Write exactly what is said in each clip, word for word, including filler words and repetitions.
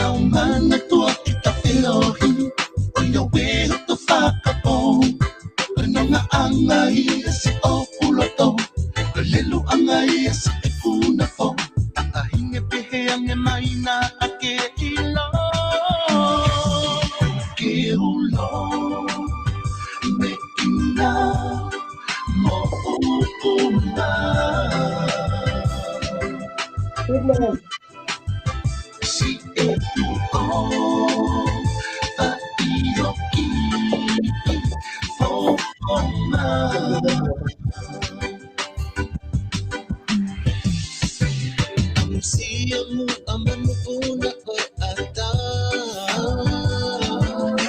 Tau manatua ki ta feohi, ʻo ia ʻoku ʻi hoto fakapō. Ko e nongaʻanga ia siʻoku loto, ko e leluʻanga ia siʻeku nofo. Taʻahine pehē ange mai naʻa ke ʻilo. Ke ulo, mekina, moʻukunga. Good morning. Siʻeku ʻofa ʻi ho kiʻi fofonga. Sio muʻa manupuna ʻo e ʻatā.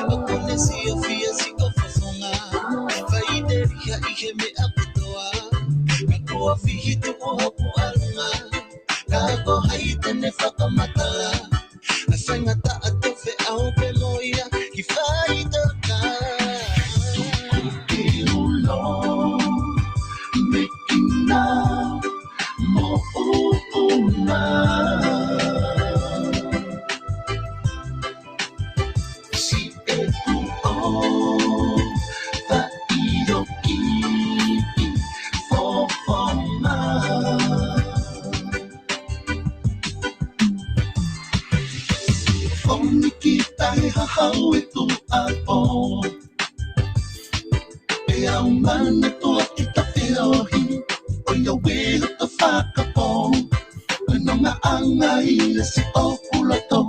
ʻOku ne siofia siʻo fofonga. Faʻiteliha ʻi he meʻa kotoa. Ka ko e fihi tuʻu hoku ʻalunga. Ka ko hai te ne fakamatala. ʻA e faingataʻa tofe au pē mo ia ki faʻitoka. Tuku ke ulo, mekina, moʻukunga. Siʻeku ʻofa ʻi ho kiʻi fofonga. Foni ki tahi hahau e tuʻa pō. ʻE au manatua ki ta feohi, ʻo ia ʻoku ʻi hoto fakapō. Ko e nongaʻanga ia siʻoku loto,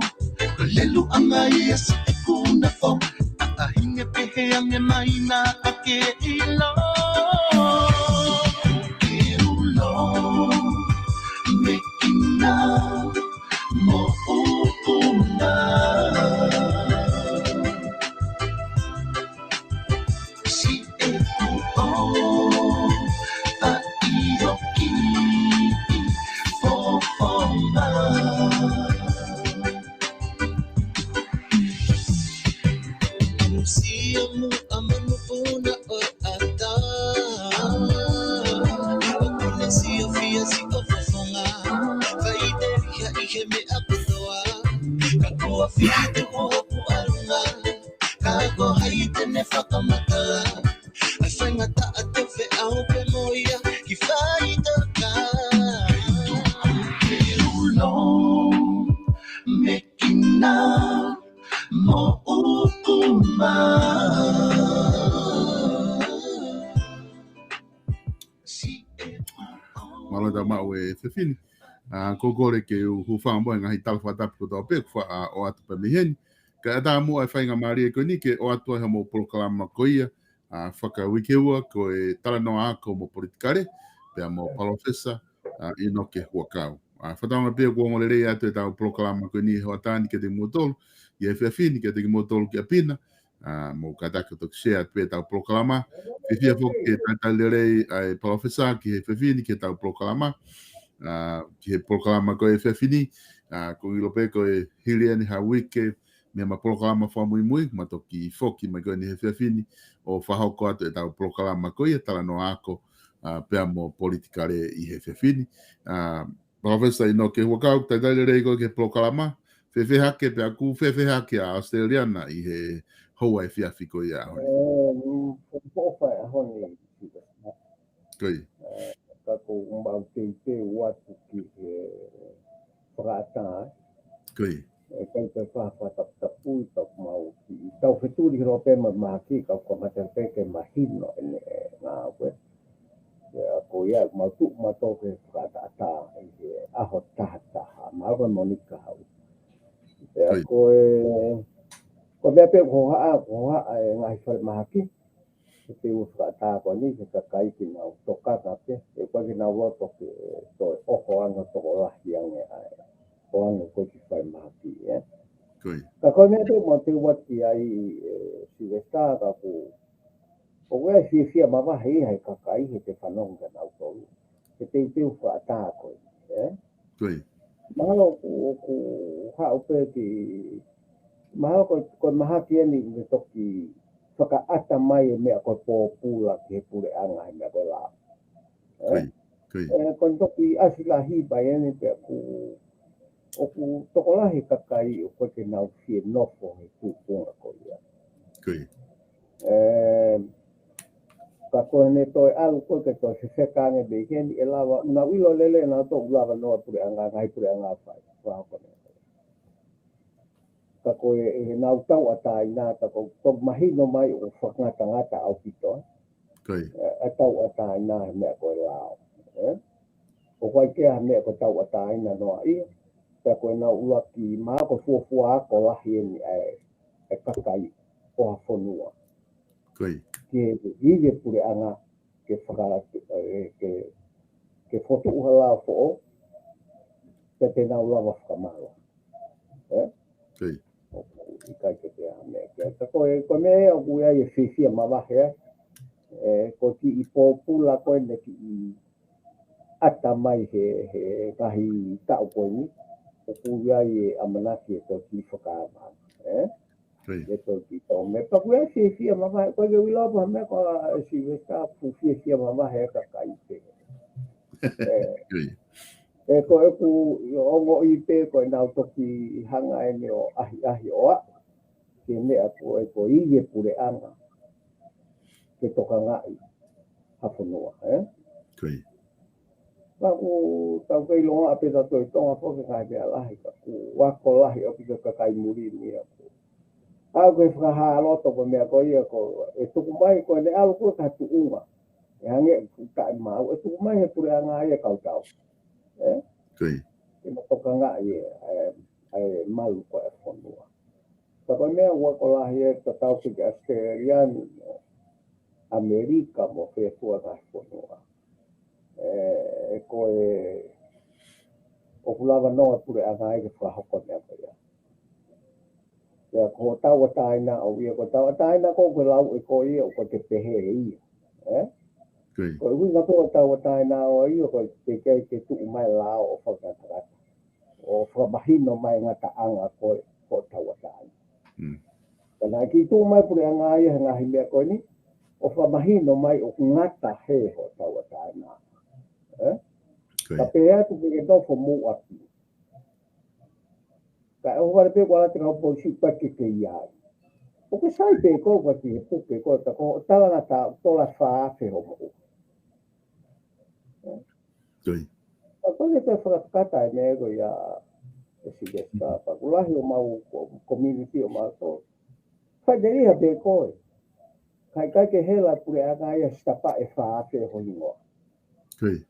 ko e leluʻanga ia siʻeku nofo. Taʻahine pehē ange mai naʻa ke ʻilo. Ke ulo, mekina, moʻukunga. Siʻeku ʻofa ʻi ho kiʻi fofonga. Sio muʻa manupuna ʻo e ʻatā. ʻOku ne siofia siʻo fofonga. Faʻiteliha ʻi he meʻa kotoa. Ka ko e fihi tuʻu hoku ʻalunga. Ka ko hai te ne fakamatala. ʻA e faingataʻa tofe au pē mo ia ki faʻitoka. Tuku ke ulo, mekina, moʻukunga. Mālō e tau maʻu e efiafi ni. ʻA, ko e kole ke u hūfanga mo e ngaahi tala fakatapu kotoa pē kuo faʻa ʻoatu pē mei heni. Kae ʻatā muʻa e faingamālie ko eni ke ʻoatu ai hoʻomou polokalama ko ia, ʻa, fakauike ua ko e talanoa ako mo politikale, pea mo Palōfesa, ʻa, ʻInoke Huʻakau. ʻA, fakatauange pē kuo ongo lelei atu e tau polokalama ko eni he hoʻatā ni kiate kimoutolu, ʻi he efiafi ni kiate kimoutolu ki ʻapi na, ʻa, mou kātaki toki share atu pē tau polokalama. Fiefia foki ke talitali lelei ʻa e Palōfesa ki he efiafi ni ki he tau polokalama. ʻA, ki he polokalama ko e efiafi ni, ʻa, ʻoku ou ʻilo pē ko e hili eni ha uike mei heʻema polokalama fakamuimui, ma toki foki mai ko eni he efiafi ni ʻo fakahoko atu e tau polokalama ko ia talanoa ako, ʻa, pea mo politikale ʻi he efiafi ni. ʻA, Palōfesa ʻInoke Huʻakau, talitali lelei koe ki he polokalama, fēfē hake pea ʻoku fēfē hake ʻa ʻAositelēlia na ʻi he houa efiafi ko ia ʻaho ni? ʻE, mm, ko e ʻofa e ʻaho ni. Ko ia. ʻE, ka ʻoku mau teuteu atu ki he fakaʻatā. Ko ia. ʻE, kai pe fa fakataputapui, ka ʻoku mau ki, tau fetuli ki lope ma mahaki, ka ʻoku kamata pē ke mahino ʻene ngāue. Pea ko ia, mau tuʻu mautolu ki he fakaʻataʻatā ʻi he ʻaho taha taha, mau ko Monika Hau. Pea Ko ia. ko e, ko e meʻa pē ko e hohaʻa, ko e hohaʻa e ngaahi falemahaki, ke teu fakaʻatā ko eni, ke kakai ke nau tokanga pē, ʻe ʻikai ke nau loto ke toe ʻoho ange tokolahi ange ai, ʻo ange ko e kiʻi falemahaki, ē. Ko ia. Ka ko e meʻa pē mau teu atu ki ai, ʻe, Silivesitā, ka ʻoku ʻoku ʻi ai e fiefia mavahe ia he kakai he te fanongo kia nautolu. He teuteu fakaʻatā ko ē, ē? Ko ia. Mahalo ʻoku, ʻoku haʻu pē ki, mahalo ko, ko e mahaki eni ʻoku toki fakaʻata mai e meʻa ko e pōpula ki he puleʻanga he meʻa ko e lao. Ē? Ko ia. Ko ia. ʻE, ko e toki ʻasi lahi pē eni pea ʻoku ʻoku tokolahi kakai ʻoku ʻikai ke nau fie nofo he tuʻunga ko ia. Ko ia. Ē, ka ko ʻene toe ʻalu ko ē ke toe fefeka ange mei heni ʻe lava, nau ʻilo lelei nautolu ʻoku lava noa puleʻanga, ngaahi puleʻanga fai. Fakahoko ʻene. Ka ko e, ʻe nau tauʻatāina, ka ko, toki mahino mai ʻoku fakangatangata ʻaupito. Ko ia. Ē, ʻa e tauʻatāina he meʻa ko e lao. Ē? ʻOku ʻikai ke ʻi ai ha meʻa ko e tauʻatāina noa ia, pea ko ʻenau ʻuluaki mā ko e fuofua ako lahi eni ʻa e, ʻa e kakai ʻo ha fonua. Ko ia. Ke ivi e puleʻanga, ke faka-, ē, ke, ke fokotuʻu ha lao foʻou, pea te nau lava fakamālō. Ē? Ko ia. ʻOku ʻikai ke ʻi ai ha meʻa ke, ka ko e, ko e meʻa ʻoku ʻi ai e fiefia mavahe ai. Ē, ko e kiʻi pōpula ko eni kiʻi ʻata mai he, he ngaahi taʻu ko eni, ʻoku ʻi ai e ʻamanaki ʻe toki fakaava. Ē? Ko ia. ʻE toki tau me paku e fiefia mavahe, ko e ke ʻilo pē ha meʻa ko e Silivesitā, ʻoku fiefia mavahe e kakai pē. Ē. Ko ia. Ē, ko ʻeku ongoʻi pē ko ʻenau toki hanga eni ʻo ʻahiʻahi ʻo aʻu ki he meʻa ko e, ko e ivi e puleʻanga ke tokangaʻi ha fonua, ē? Ko ia. Ka ʻoku tau kei longoaʻa pē tautolu ʻi Tonga foki he ngaahi meʻa lahi, ka ʻoku ako lahi ʻaupito e kakai muli ni ia. ʻOku ʻi ai e fakahā loto ko e meʻa ko ia ko e tuku mai ko ʻene ʻalu ko ē ki ha tuʻunga. ʻE hangē ʻoku taʻemaau, ʻe tuku mai he puleʻanga ia e kau tau. Ē? Ko ia. Ke ma tokangaʻi e, ē, ʻa e malu ko ē ʻa e fonua. Ka ko e meʻa ʻoku ako lahi ʻe tatau ki he ʻAositelēlia ni, ʻAmelika mo e fē fua ngaahi fonua. Ē, ʻe ko e ʻoku lava noa puleʻanga ia ke fakahoko e meʻa ko ia. Pea ko e tauʻatāina ʻoku ʻi ai, ko e tauʻatāina ko ē ʻoku lau ʻe koe ia ʻoku ʻikai ke pehē ia. Ē? Ko ia. Ko e ʻuhinga ko ē ʻo e tauʻatāina ʻoku ʻi ai, ko e teʻeki ai ke tuʻu mai e lao ʻo fakangatangata. ʻO fakamahino mai e ngataʻanga ko ē ʻo e tauʻatāina. Mm. Ka naʻe kiʻi tuʻu mai e puleʻanga ia he ngaahi meʻa ko eni, ʻo fakamahino mai ʻoku ngata he hotau ʻatāina. Ē? Ko ia. Ka pehē atu ke ke nofo mou ʻapi. Ka ʻohovale pē kuo ʻalu atu e kau polisi ʻoku ʻikai ke ʻi ai. ʻOku sai pē ko ē ʻoku ʻikai ke puke ko ē, ka ko e talangataʻa ʻoku tola fā afe hoʻo moʻua. Ko ia. ʻA ko e ke fakakata e meʻa ko ia ʻe Silivesitā, pea ʻoku lahi homau ko-, community ʻo mautolu. Fai deliha pē ko ē. Ka ʻikai ke hela e puleʻanga ia he sitapa ʻe fā afe ho hingoa. Ko ia.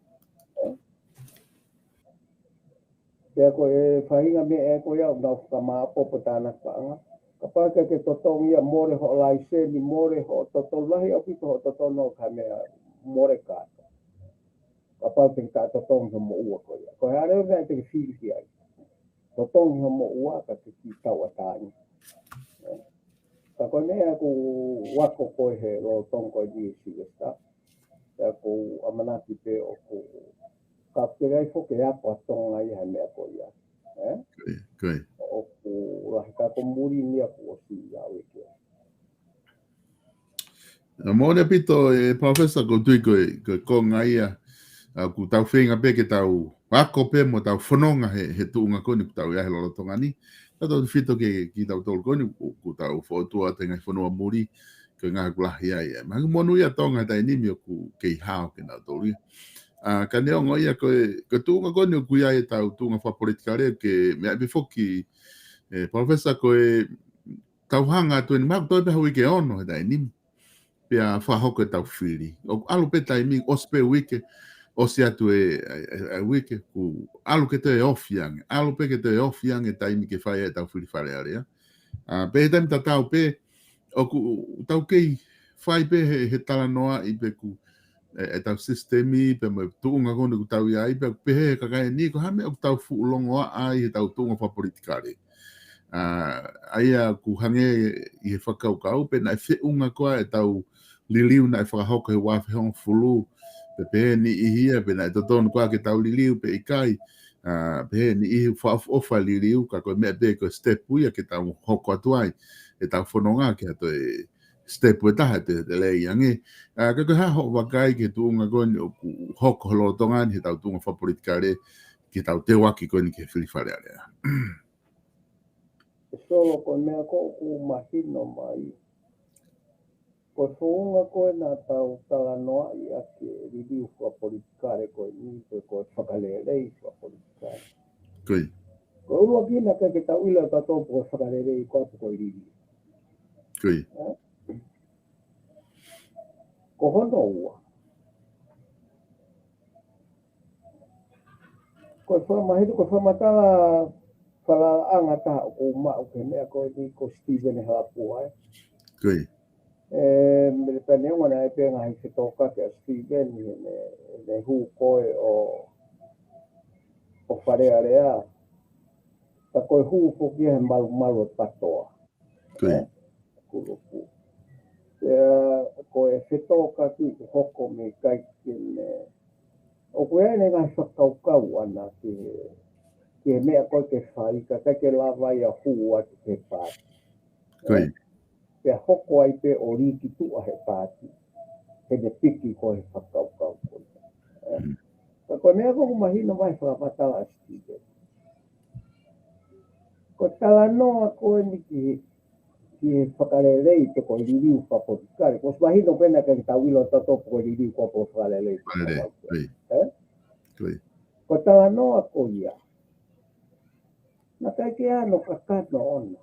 Pea ko e faʻahinga meʻa ko ia ʻoku nau fakamāʻopoʻopo tānaki paʻanga. Kapau ʻe ʻikai ke totongi ia, mole hoʻo laiseni, mole hoʻo toto-, lahi ʻaupito hoʻo totongi ʻo e meʻa, mole kātoa. Kapau te ke taʻetotongi hoʻo moʻua ko ia. Ko e hā leva e meʻa te ke fili ki ai? Totongi hoʻo moʻua ka ke kiʻi tauʻatāina. Ka ko e meʻa ʻoku ako ko ē he lolotonga ko eni ʻe Silivesitā. Pea ʻoku ou ʻamanaki pē ʻoku, ka ʻoku teʻeki ai foki ke ako ʻa Tonga ia he meʻa ko ia. Ē? Ko ia, ko ia. ʻOku lahi ka ko muli ni ia kuo ʻosi ia ʻo eke. ʻA, moʻoni ʻaupito, ē, Professor, ʻoku ou tui ko e, ko e konga ia, ʻa, ʻoku tau feinga pē ke tau ako pē mo tau fononga he, he tuʻunga ko eni ʻoku tau ʻi ai he lolotonga ni. Tautautefito ki, kitautolu ko eni, ʻoku, ʻoku tau fokotuʻu atu he ngaahi fonua muli, ko e ngaahi ʻoku lahi ai. Ē, mahalo monūʻia ʻa Tonga he taimi ni ʻoku kei hao kinautolu ia. ʻA, ka neongo ia ko e, ko e tuʻunga ko eni ʻoku ʻi ai ʻetau tuʻunga fakapolitikale, ke meʻa pē foki, ē, Professor, ko e tau hanga atu eni, mahalo toe pē ha uike ʻe ono he taimi ni. Pea fakahoko ʻetau fili. ʻOku ʻalu pē taimi, ʻosi pē uike, ʻosi atu e, e, e, e uike, kuo ʻalu ke toe ofi ange. ʻAlu pē ke toe ofi ange taimi ke fai ai ʻetau fili Fale Alea. ʻA, pea he taimi tatau pē, ʻoku tau kei fai pē he, he talanoaʻi pē ʻoku ē, ʻetau sisitemi, pea mo e tuʻunga ko eni ʻoku tau ʻi ai, pea pehē ʻe he kakai ni, ko e hā e meʻa ʻoku tau fuʻu longoaʻa ai heʻetau tuʻunga fakapolitikale. ʻA, ʻa ia ʻoku hangē ʻi he fakakaukau, pe naʻe feʻunga koā ʻetau liliu naʻe fakahoko he ua afe hongofulu, pe pehē ʻe niʻihi ia, pe naʻe totonu koā ke tau liliu, pe ʻikai, ʻa, pehē ʻe niʻihi fakaʻofoʻofa e liliu, ka ko e meʻa pē ko e sitepu ia ke tau hoko atu ai, ʻetau fononga ki ha toe sitepu ʻe taha te, te lelei ange. ʻA, ka ko e hā hoʻo vakai ki he tuʻunga ko eni ʻoku hoko he lolotonga ni heʻetau tuʻunga fakapolitikale ke tau teuaki ko eni ki he fili Fale Alea. Solo, ko e meʻa ko ē ʻoku mahino mai, ko e founga ko ē naʻa tau talanoaʻi ʻaki e liliu fakapolitikale ko eni, pe ko e fakalelei fakapolitikale. Ko ia. Ko e ʻuluaki naʻe ʻikai ke tau ʻilo ʻe tautolu pe ko e fakalelei koā pe ko e liliu. Ko ia. Ko hono ua, ko e fakamahino, ko e fakamatala falalaʻanga taha ʻoku ou maʻu ki he meʻa ko eni ko Stephen Halapua, ē. Ko ia. ʻE, mele pea neongo naʻe ʻi ai pē e ngaahi fetōkaki ʻa Stephen ʻi heʻene, heʻene hū ko ē ʻo, ʻo Fale Alea. Ka ko e hū foki ia he malumalu ʻo e PATOA. Ko ia. Ē, kulupu. Pea ko e fetōkaki ʻoku hoko mei ai ke ne, ʻoku ʻi ai ʻene ngaahi fakakaukau ʻana ki he, ki he meʻa ko ē ke fai, ka ʻikai ke lava ia ʻo hū atu ki he paati. Ko ia. Pea hoko ai pē ʻo lī ki tuʻa he paati, heʻene piki ko ē he fakakaukau ko ia. Ē. Mm. Ka ko e meʻa ko ē ʻoku mahino mai he fakamatala ʻa Stephen, ko e talanoa ko eni ki he, ki he fakalelei pe ko e liliu fakapolitikale. Kuo ʻosi mahino pē naʻe ʻikai ke tau ʻilo ʻe tautolu pe ko e liliu koā pe ko e fakalelei. Fakalelei, ko ia. Ē? Ko ia. Ko e talanoa ko ia, naʻe ʻikai ke ʻi ai hano kakano ʻona.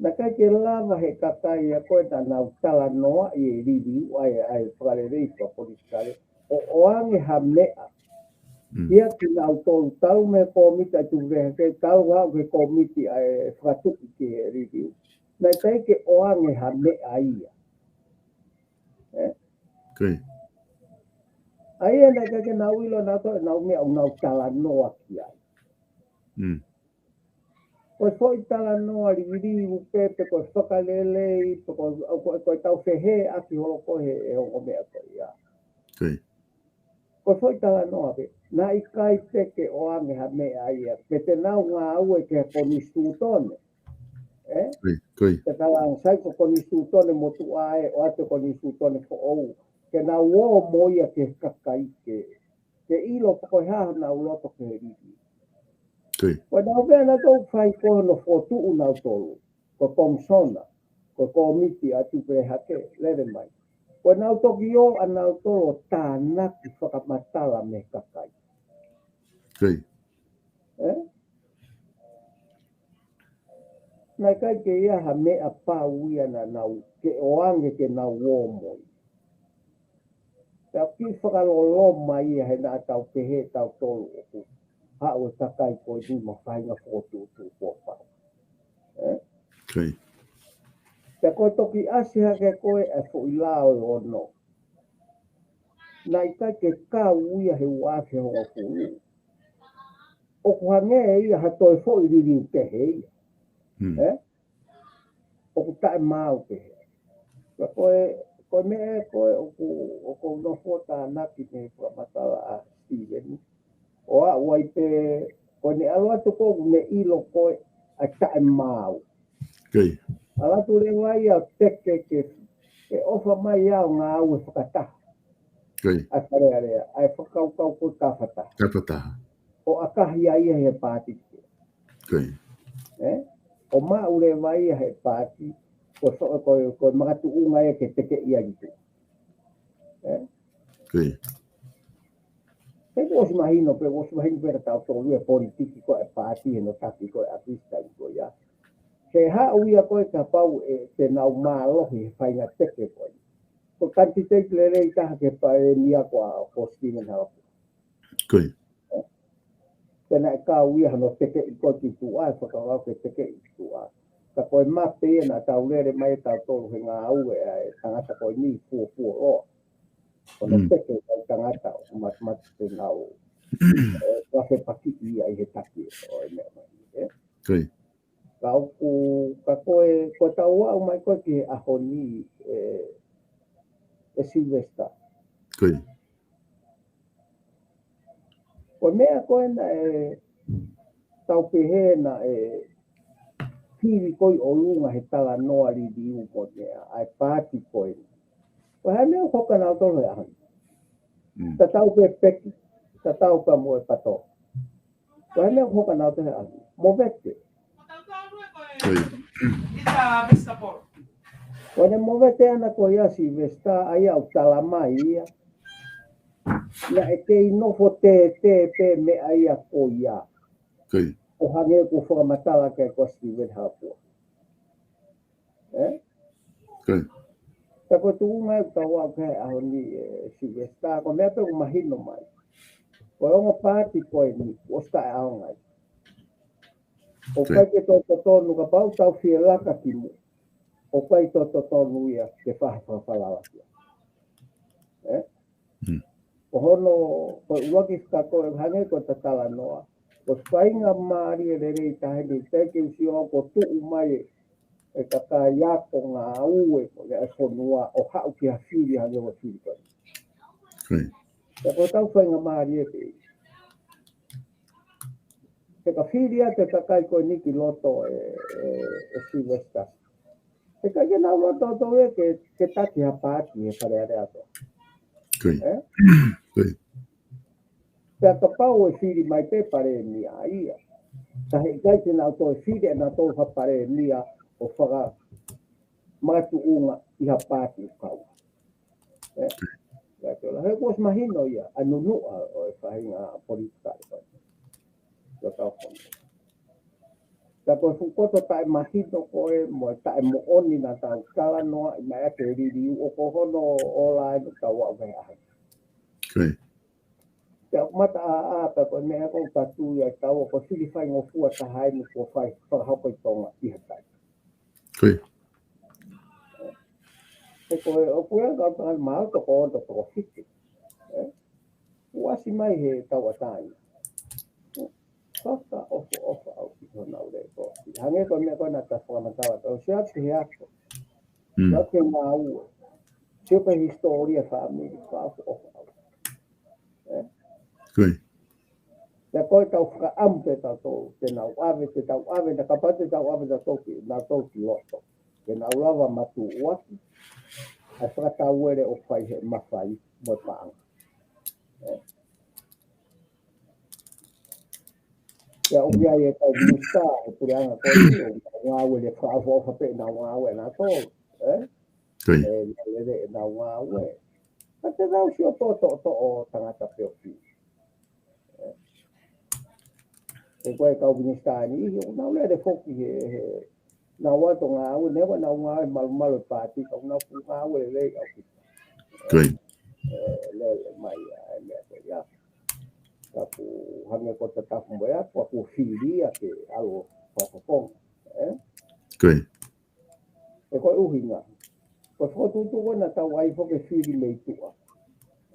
Naʻe ʻikai ke lava he kakai ia ko ē naʻa nau talanoaʻi e liliu ʻa e, ʻa e fakalelei fakapolitikale ʻo ʻoange ha meʻa. Mm. Ia kinautolu, tau mei he kōmiti ʻa e tuku vehe ke tau au ki he kōmiti ʻa e fakatuʻi ki he liliu. Naʻe ʻikai ke ʻoange ha meʻa ia. Ē? Ko ia. ʻA ia naʻe ʻikai ke nau ʻilo nautolu ʻenau meʻa ʻoku nau talanoa ki ai. Mm. Ko e foʻi talanoa liliu pē, pe ko e fakalelei, pe ko, ko, ko e tau feheʻaki holo ko ē he, he ongo meʻa ko ia. Ko ia. Ko e foʻi talanoa pē, naʻe ʻikai pē ke ʻoange ha meʻa ia, pe te nau ngāue ki he konisitūtone. Ē? Ko ia, ko ia. Te tau langa sai ko e konisitūtone motuʻa ē, ʻoatu e konisitūtone foʻou, ke nau ō mo ia ki he kakai ke, ke ʻilo pe ko e hā honau loto ki he liliu. Ko ia. Ko ʻenau meʻa nautolu fai ko hono fokotuʻu nautolu ko e komisona, ko e kōmiti ʻa e tuku vehe ke lele mai. Ko ʻenau toki ō ʻanautolu ʻo tānaki fakamatala mei he kakai. Ko ia. Ē? Naʻe ʻikai ke ʻi ai ha meʻa pau ia naʻa nau ke ʻoange ke nau ō mo ia. Pea kiʻi fakaloloma ia he naʻa tau pehē tautolu ʻoku haʻu e kakai ko eni mo e faʻahinga fokotuʻutuʻu kuo pau. Ē? Ko ia. Pea ko e toki ʻasi hake ko ē e foʻi lao ʻe ono, naʻe ʻikai ke kau ia he ua afe hongofulu. ʻOku hangē ia ha toe foʻi liliu kehe ia. Mm. Ē? ʻOku taʻemaau pehē. Ka ko e, ko e meʻa ko ē ʻoku, ʻoku ou nofo ʻo tānaki mei he fakamatala ʻa Stephen, ʻo aʻu ai pē, ko ʻene ʻalu atu ko ē ʻoku ne ʻilo ko ē ʻa e taʻemaau. Ko ia. ʻAlu atu leva ia ʻo teke ke, ke ʻofa mai ia ʻo ngāue fakataha. Ko ia. ʻA e Fale Alea, ʻa e fakakaukau ko e kafataha. Kafataha. ʻO ʻakahi ai ia he paati. Ko ia. Ē? ʻO maʻu leva ia he paati, ko e fo-, ko e, ko e makatuʻunga ia ke tekeʻi ai ki tuʻa. Ē? Ko ia. He kuo ʻosi mahino pē, kuo ʻosi mahino pē kia tautolu e politiki ko ē paati he no taki ko ē ʻa Krisitaini ko ia. He haʻu ia ko ē kapau ʻe te nau mālohi he faʻahinga teke ko ē. Ko e kanititeiti lelei taha ke palēmia ko ā ko Stephen Halapua. Ko ia. Pea naʻe kau ia hano tekeʻi ko ē ki tuʻa, ʻe fakavavevave ke tekeʻi ki tuʻa. Ka ko e mape ia naʻa tau lele mai ʻe tautolu he ngāue ʻa e tangata ko eni Fuofuoloa. Ko hono Mm. teke ʻa e tangata ʻoku matamata ke ngāue. ʻE, ka fepaki ia ʻi he taki ʻo e meʻa mai, ē? Ko ia. Ka ʻoku, ka ko e, ko e tau aʻu mai ko ē ki he ʻaho ni, ē, ē Sylvester. Ko ia. Ko e meʻa ko ē naʻe tau pehē naʻe hili ko ē ʻi ʻolunga he talanoa liliu ko ē ʻa e paati ko ē. Ko e hā e meʻa ʻoku hoko kia nautolu he ʻaho ni? Mm. Tatau pē peki. tatau pē mo e pato. Ko e meʻa ko ē naʻa nau toe ʻalu. Movete. Ko ia. Ko ʻene movete ʻana ko ia Silivesitā, ʻa ia ʻoku tala mai ia. Naʻe kei nofo tētē pē meʻa ia ko ia. Ko ia. ʻO hangē ko e fakamatala ko ē ko Steven Hapua. Ē? Ko ia. Ka ko e tuʻunga ʻoku tau aʻu ki ai he ʻaho ni ē Silivesitā, ko e meʻa pē ʻoku mahino mai. Ko e ongo paati ko eni, ʻosi taʻeʻaonga ia. ʻOku ʻikai ke toe totonu kapau ʻoku tau fie laka ki muʻa. ʻOku ʻikai toe totonu ia ke fai ha fakafalala ki ai. Ē? Hmm. Ko hono, ko e ʻuluaki fika ko e hangē ko e talanoa. Ko e faingamālie lelei taha eni, teʻeki ke u sio au kuo tuʻu mai e kakai ako ngāue ko ē ʻa e fonua ʻo haʻu ki ha fili hangē ko e fili ko eni. Hmm. Pea ko ʻetau faingamālie pē ia. He ka fili atu e kakai ko eni ki loto ē, ē, ē Silivesitā. He ʻikai ke nau loto ʻo tau ē ke, ke taki ha paati he Fale Alea ʻAtoa. Ko ia. Ē? Ko ia. Pea kapau ʻe fili mai pē Palēmia ia. Ka he ʻikai ke nau toe fili ʻe nautolu ha Palēmia ʻo fakamakatuʻunga ʻi ha paati ʻoku kau. Ē? Ka ko e la, he kuo ʻosi mahino ia, ʻa e nunuʻa ʻo e faʻahinga politikale ko ē. Ko e tau kono. Ka ko e fuʻu koto taʻemahino ko ē, mo e taʻemoʻoni naʻa tau talanoaʻi mai ʻaki e liliu ʻo ko hono ola ʻeni tau aʻu ki he ʻaho ni. Ko ia. Pea ʻoku mataʻāʻā pē ko e meʻa ko ē ʻoku tatau ia ʻi he tau ko e fili faingofua taha ʻeni kuo fai fakahoko ʻi Tonga ʻi ha taimi. Ko ia. He ko e ʻoku ʻi ai e kau tangata maau toko ono toko fitu. Ē? Kuo ʻasi mai he tauʻatāina. Fakaʻofoʻofa ʻaupito honau lēkooti. Hangē ko e meʻa ko ē naʻa ta fakamatala, tau sio atu ki he ako. Mm. Sio atu ki he ngāue. Sio ki he hisitōlia fāmili, fakaʻofoʻofa ʻaupito. Ē? Ko ia. Pea ko e tau fakaʻamu pē tautolu, te nau ʻave, te tau ʻave, naʻa kapau te tau ʻave tautolu ki, nautolu ki loto. Ke nau lava matuʻuaki ʻa e fakatauele ʻoku fai he mafai mo e paʻanga. Ē. Pea ʻoku ʻi ai e kau minisitā he puleʻanga ko eni, ʻoku nau ngāue lelei, fakaʻofoʻofa pē ʻenau ngāue ʻanautolu. Ē. Ko ia. Ē, lelei ʻenau ngāue. Ka te nau sio toʻotoʻo tangata pē ʻoku fili. Ē, ko e kau minisitā ni, ʻoku nau lele foki he, he, nau ʻoatu ngāue, neongo ʻenau ngāue malumalu e paati, ka ʻoku nau fuʻu ngāue lelei ʻaupito. Ko ia. Ē, lele mai ʻa e meʻa ko ia. Ka ʻoku hangē ko Tatafu Moeaki, ka ʻoku fili ia ke ʻalu ʻo fakafofonga. Ē? Ko ia. He ko e ʻuhinga. Ko e fokotuʻutuʻu ko ē naʻa tau ʻai foki e fili mei tuʻa.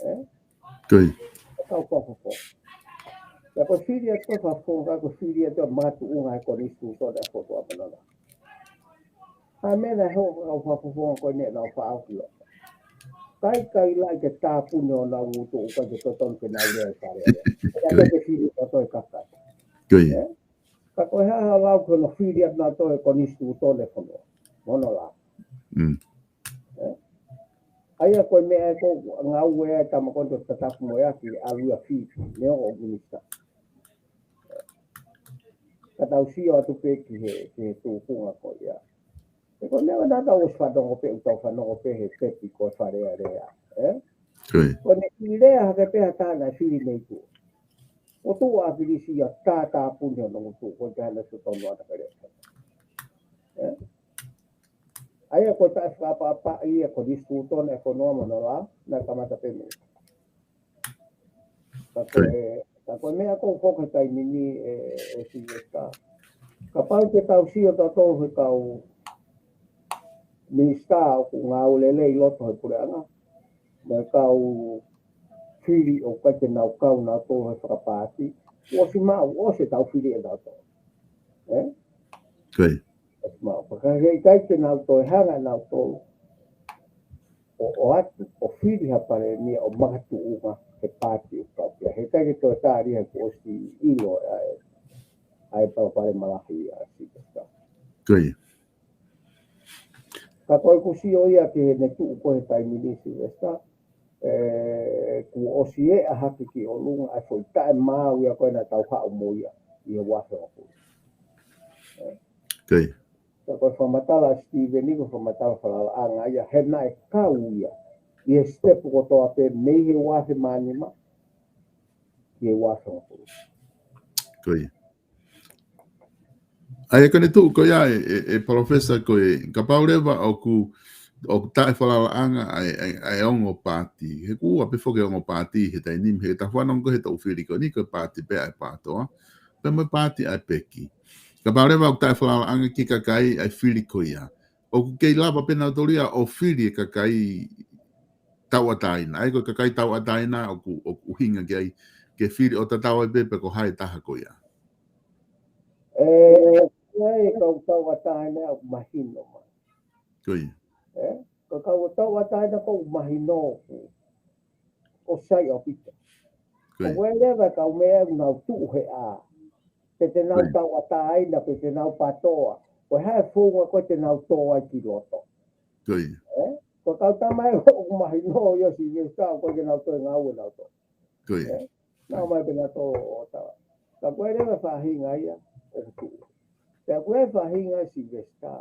Ē? Ko ia. Ko e kau fakafofonga. Ka ko e fili atu ko ē fakafofonga, ko e fili atu ʻa e makatuʻunga he konisitūtone ʻa e fonua mo hono lā. ʻA e meʻa naʻe hoko ko e kau fakafofonga ko eni naʻa nau faʻa ʻalu ki loto. ʻIkai, ʻikai lahi ke tāpuni honau ngutu, ʻoku ʻikai ke totonu ke nau lea ʻi Fale Alea. Ko ia. ʻIkai ke fili ʻe nautolu e kakai. Ko ia. Ē? Ka ko e hā ha lau ko hono fili atu ʻe nautolu e konisitūtone ʻo e fonua mo hono lā. Mm. Ē? ʻA ia ko e meʻa ē ko e ngāue ʻa e tama ko eni ko Tatafu Moeaki ʻalu ia ʻo fili, neongo ʻoku minisitā. Ka tau sio atu pē ki he, ki he tuʻunga ko ia. He ko e meʻa naʻa tau ʻosi fanongo pē, ʻoku tau fanongo pē he tepi ko e Fale Alea. Ē? Ko ia. Ko ʻene ʻi lea hake pē ha taha naʻe fili mei tuʻa. ʻO tuʻu ʻa ʻAkilisi ia ʻo tātāpuni hono ngutu, ko e taha naʻe totonu ʻana ke lea. Ē? ʻA ia ko e taʻefakaʻapaʻapaʻi ia konisitūtone ʻa e fonua mo hono lā, naʻe kamata pē mei. Ka ko e, ka ko e meʻa ko ē ʻoku hoko he taimi ni ē, ē Silivesitā. Kapau te tau sio tautolu he kau minisitā ʻoku ngāue lelei ʻi loto he puleʻanga. Mo e kau fili ʻoku ʻikai ke nau kau nautolu he fakapaati. Kuo ʻosi maʻu, ʻosi ʻetau fili ʻe nautolu. Ē? Ko ia. ʻOsi maʻu. Pea ka he ʻikai ke nau toe hanga ʻe nautolu ʻo, ʻoatu, ʻo fili ha palēmia ʻo makatuʻunga he paati ʻoku kau ki ai. He ʻikai ke toe tali ia he kuo ʻosi ʻilo ʻa e, ʻa e palopalema lahi ʻa Silivesitā. Ko ia. Ka ko ʻeku sio ia ki heʻene tuʻu ko ē he taimi ni Silivesitā. ʻE, kuo ʻosi ʻeʻa hake ki ʻolunga ʻa e foʻi taʻemaau ia ko ē naʻa tau haʻu mo ia ʻi he uafe ʻo pulu. Kei. Ka ko e fakamatala ʻa Steven ni ko e fakamatala falalaʻanga ia he naʻe kau ia ʻi he sitepu kotoa pē mei he uafe mā nima ki he uafe ʻo pulu. Kei. ʻA ia ko ʻene tuʻu ko ia ʻe, ʻe, ʻe Palōfesa ko e kapau leva ʻoku, ʻoku taʻefalalaʻanga ʻa e, ʻa e, ʻa e ongo paati. He kuo ʻi ai pē foki ongo paati he taimi ni, he taʻefanongo ko ē he toʻu fili ko eni ko e paati pē ʻa e PATOA, pea mo e paati ʻa e peki. Kapau leva ʻoku taʻefalalaʻanga ki he kakai ʻa e fili ko ia, ʻoku kei lava pē nautolu ia ʻo fili e kakai tauʻatāina. ʻA ia ko e kakai tauʻatāina ʻoku, ʻoku ʻuhinga ki ai, ke fili ʻo tatau ai pē pe ko hai taha ko ia. ʻE, ʻa e kau tauʻatāina ʻoku mahino mai. Kei. ʻE, ko e kau tauʻatāina ʻoku mahino ʻoku, ʻoku sai ʻaupito. Kei. ʻOku ʻi ai leva e kau meʻa ʻoku nau tuʻu he ʻā. Pe te nau Kei. tauʻatāina, pe te nau PATOA. Ko e hā e founga ko ē te nau tō ai ki loto. Kei. ʻE? Ko e kau tama ē ʻoku mahino ia Silivesitā, ʻoku ʻikai ke nau toe ngāue nautolu. Kei. ʻE? Nau mai pē nautolu ʻo tala. Ka ko e leva faʻahinga ia ʻoku tuʻu. Pea ko e faʻahinga Silivesitā.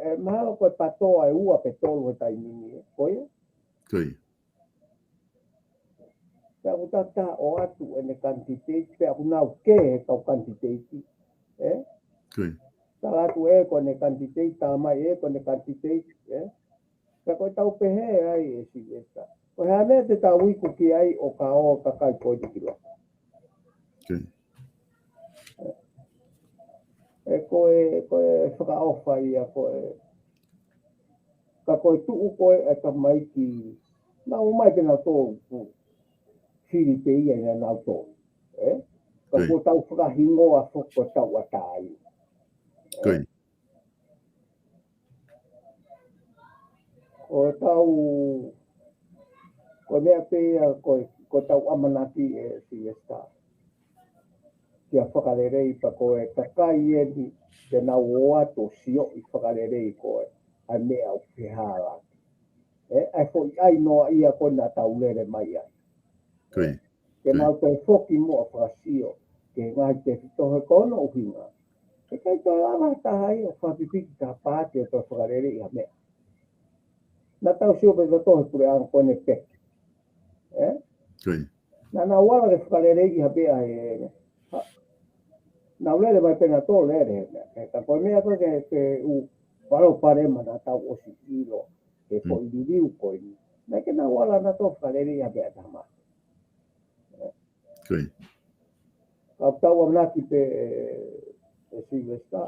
ʻE, mahalo ko e PATOA ʻe ua pe tolu he taimi ni, ʻe? Ko ia? Kei. Pea ʻoku tata ʻoatu ʻene kanititeiti, pea ʻoku nau kē he kau kanititeiti. ʻE? Kei. Tala atu ē ko ʻene kanititeiti, tala mai ē ko ʻene kanititeiti, ʻe? Pea ko e tau pehē ai ʻe Silivesitā. Ko e hā e meʻa te tau iku ki ai ʻo ka ō kakai ko eni ki loto. Kei. ʻE ko e, ko e fakaʻofa ia ko e. Ka ko e tuʻu ko ē ʻa e tamaiki, nau ō mai pē nautolu, fili pē ia ʻia nautolu. ʻE? Ka Kei. Ko e tau fakahingoa foki ko e tauʻatāina. Kei. Ko e tau, ko e meʻa pē ia, ko e, ko e tau ʻamanaki ʻe Silivesitā. Kia fakalelei pea ko e kakai eni, te nau ō atu ʻo sioʻi fakalelei ko ē, ʻa e meʻa ʻoku fehālaaki. ʻE, ʻa e foʻi ʻai noa ia ko ē naʻa tau lele mai ai. Kei. Ke nau toe foki muʻa ʻo fakasio, ki he ngaahi tefitoʻi ko hono ʻuhinga. ʻE ʻikai toe lava ha taha ia ʻo fakapipiki ki ha paati ʻo toe fakaleleiʻi ha meʻa. Naʻa tau sio pē tautolu he puleʻanga ko eni pē. ʻE? Kei. Naʻa nau ala ke fakaleleiʻi ha meʻa he, ha, nau lele mai pē nautolu lele he meʻa. ʻE, ka ko e meʻa ko ē ke, ke u palopalema naʻa tau ʻosi ʻilo, he Mm. foʻi liliu ko eni. Naʻe ʻikai ke nau ala nautolu fakaleleiʻi ha meʻa taha mai. Kei. Ka tau ʻamanaki pē, ʻe, ʻe Silivesitā,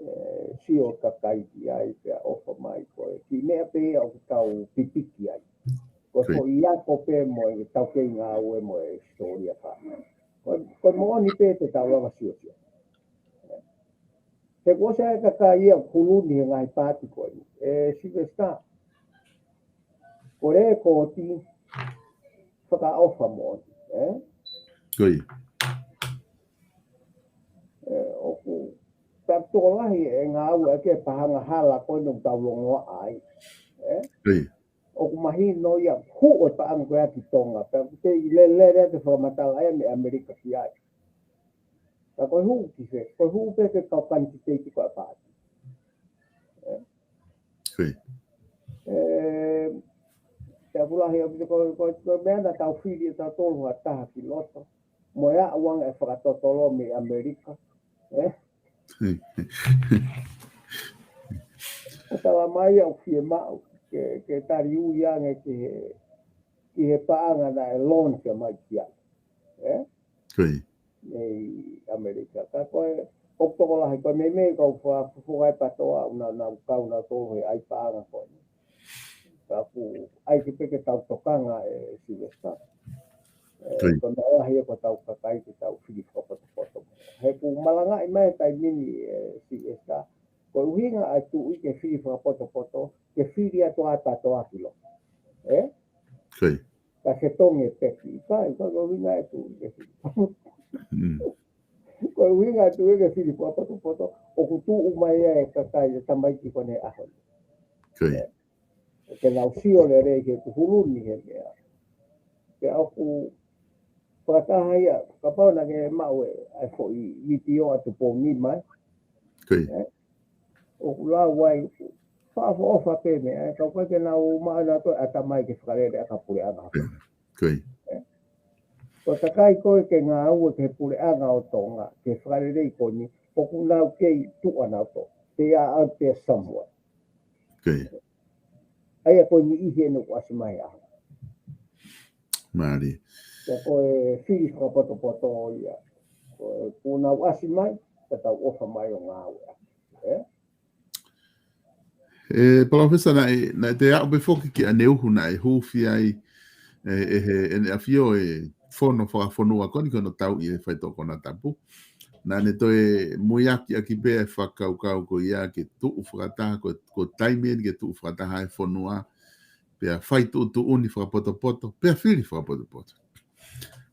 ʻe, sio kakai ki ai pea ʻofa mai ko e. Ki he meʻa pē ia ʻoku tau pipiki ai. Ko e Kei. Foʻi ako pē mo e tau kei ngāue mo e hisitōlia fā. Ko, ko e moʻoni pē te tau lava siosio. He kuo ʻosi ʻi ai e kakai ia ʻoku hulu ni he ngaahi paati ko eni. ʻE Silivesitā. Ko e lēkooti fakaʻofa moʻoni, ʻe? Kei. ʻE, ʻoku, tau tokolahi e ngāue ʻa e paʻanga hala ko eni ʻoku tau longoaʻa ai, ʻe? Kei. ʻOku mahino ia huʻu e paʻanga ko ia ki Tonga, pea ʻoku te ʻi lele lele te fakamatala ia mei ʻAmelika ki ai. Ka ko e hū ki fē, ko e hū pē ki he kau kanititeiti ko ē ʻa e paati. Kei. ʻE, te apulahi ʻaupito ko, ko, ko e meʻa naʻa tau fili ʻe tautolu ha taha ki loto. Mo e aʻu ange e fakatotolo mei ʻAmelika. ʻE? Kei. ʻOku tala mai ʻoku fiemaʻu ke, ke tali ui ange ki he, ki he paʻanga naʻe launch mai ki ai. ʻE? Kei. Mei ʻAmelika. Ka ko e, ʻoku tokolahi, ko e meimei kau fa-, fofonga e PATOA, ʻoku nau, nau kau nautolu he ʻai paʻanga ko eni. Ka ʻoku ʻai ke pē ke tau tokanga ʻe Silivesitā. ʻE, Kei. Ko e meʻa lahi ia ko e tau kakai ke tau fili fakapotopoto. He ʻoku malangaʻi mai he taimi ni ʻe Silivesitā. Ko e ʻuhinga ʻa e tuʻi ke fili fakapotopoto, ke fili atu ʻa e PATOA ki loto. ʻE? Kei. Ka ke tonge peki, ʻikai, ʻikai ko e ʻuhinga e tuʻi ke fili. Mm. Ko e ʻuhinga e tuʻi ke fili fakapotopoto, ʻoku tuʻu mai ʻa e kakai e tamaiki ko eni he ʻaho ni. Kei. ke nau sio lelei he kuhuluni he meʻa. Pea ʻoku fakataha ia, kapau naʻa ke maʻu e, ʻa e foʻi vitiō ʻa Tupou Nima, ē? Ko ia. Ē? ʻOku lau ai, faʻa foʻofa pē meʻa, ē, ka ʻoku ʻikai ke nau maʻu nautolu ʻatamai ke fakalele ʻaki e puleʻanga. Ko ia. Ko ia. Ē? Ko e kakai ko ē ke ngāue ki he puleʻanga ʻo Tonga, ke fakalelei ko eni, ʻoku nau kei tuʻa nautolu. They are out there somewhere. Ko ia. ʻA ia ko e niʻihi eni ʻoku ʻasi mai ʻaho. Mālie. Pea ko e fili fakapotopoto ia. Ko e kuo nau ʻasi mai, ka tau ʻofa mai ʻo ngāue. Ē? ʻE, Palōfesa, naʻe, naʻe te aʻu pē foki ki ʻAneuhu naʻe huufi ai, ē, ʻe he, ʻEne ʻAfio e fono fakafonua ko eni ko hono tauʻi e faitoʻo konatapu. Naʻa ne toe muiaki ʻaki pē e fakakaukau ko ia ke tuʻu fakataha, ko, ko e taimi eni ke tuʻu fakataha e fonua, pea fai tuʻutuʻuni fakapotopoto, pea fili fakapotopoto.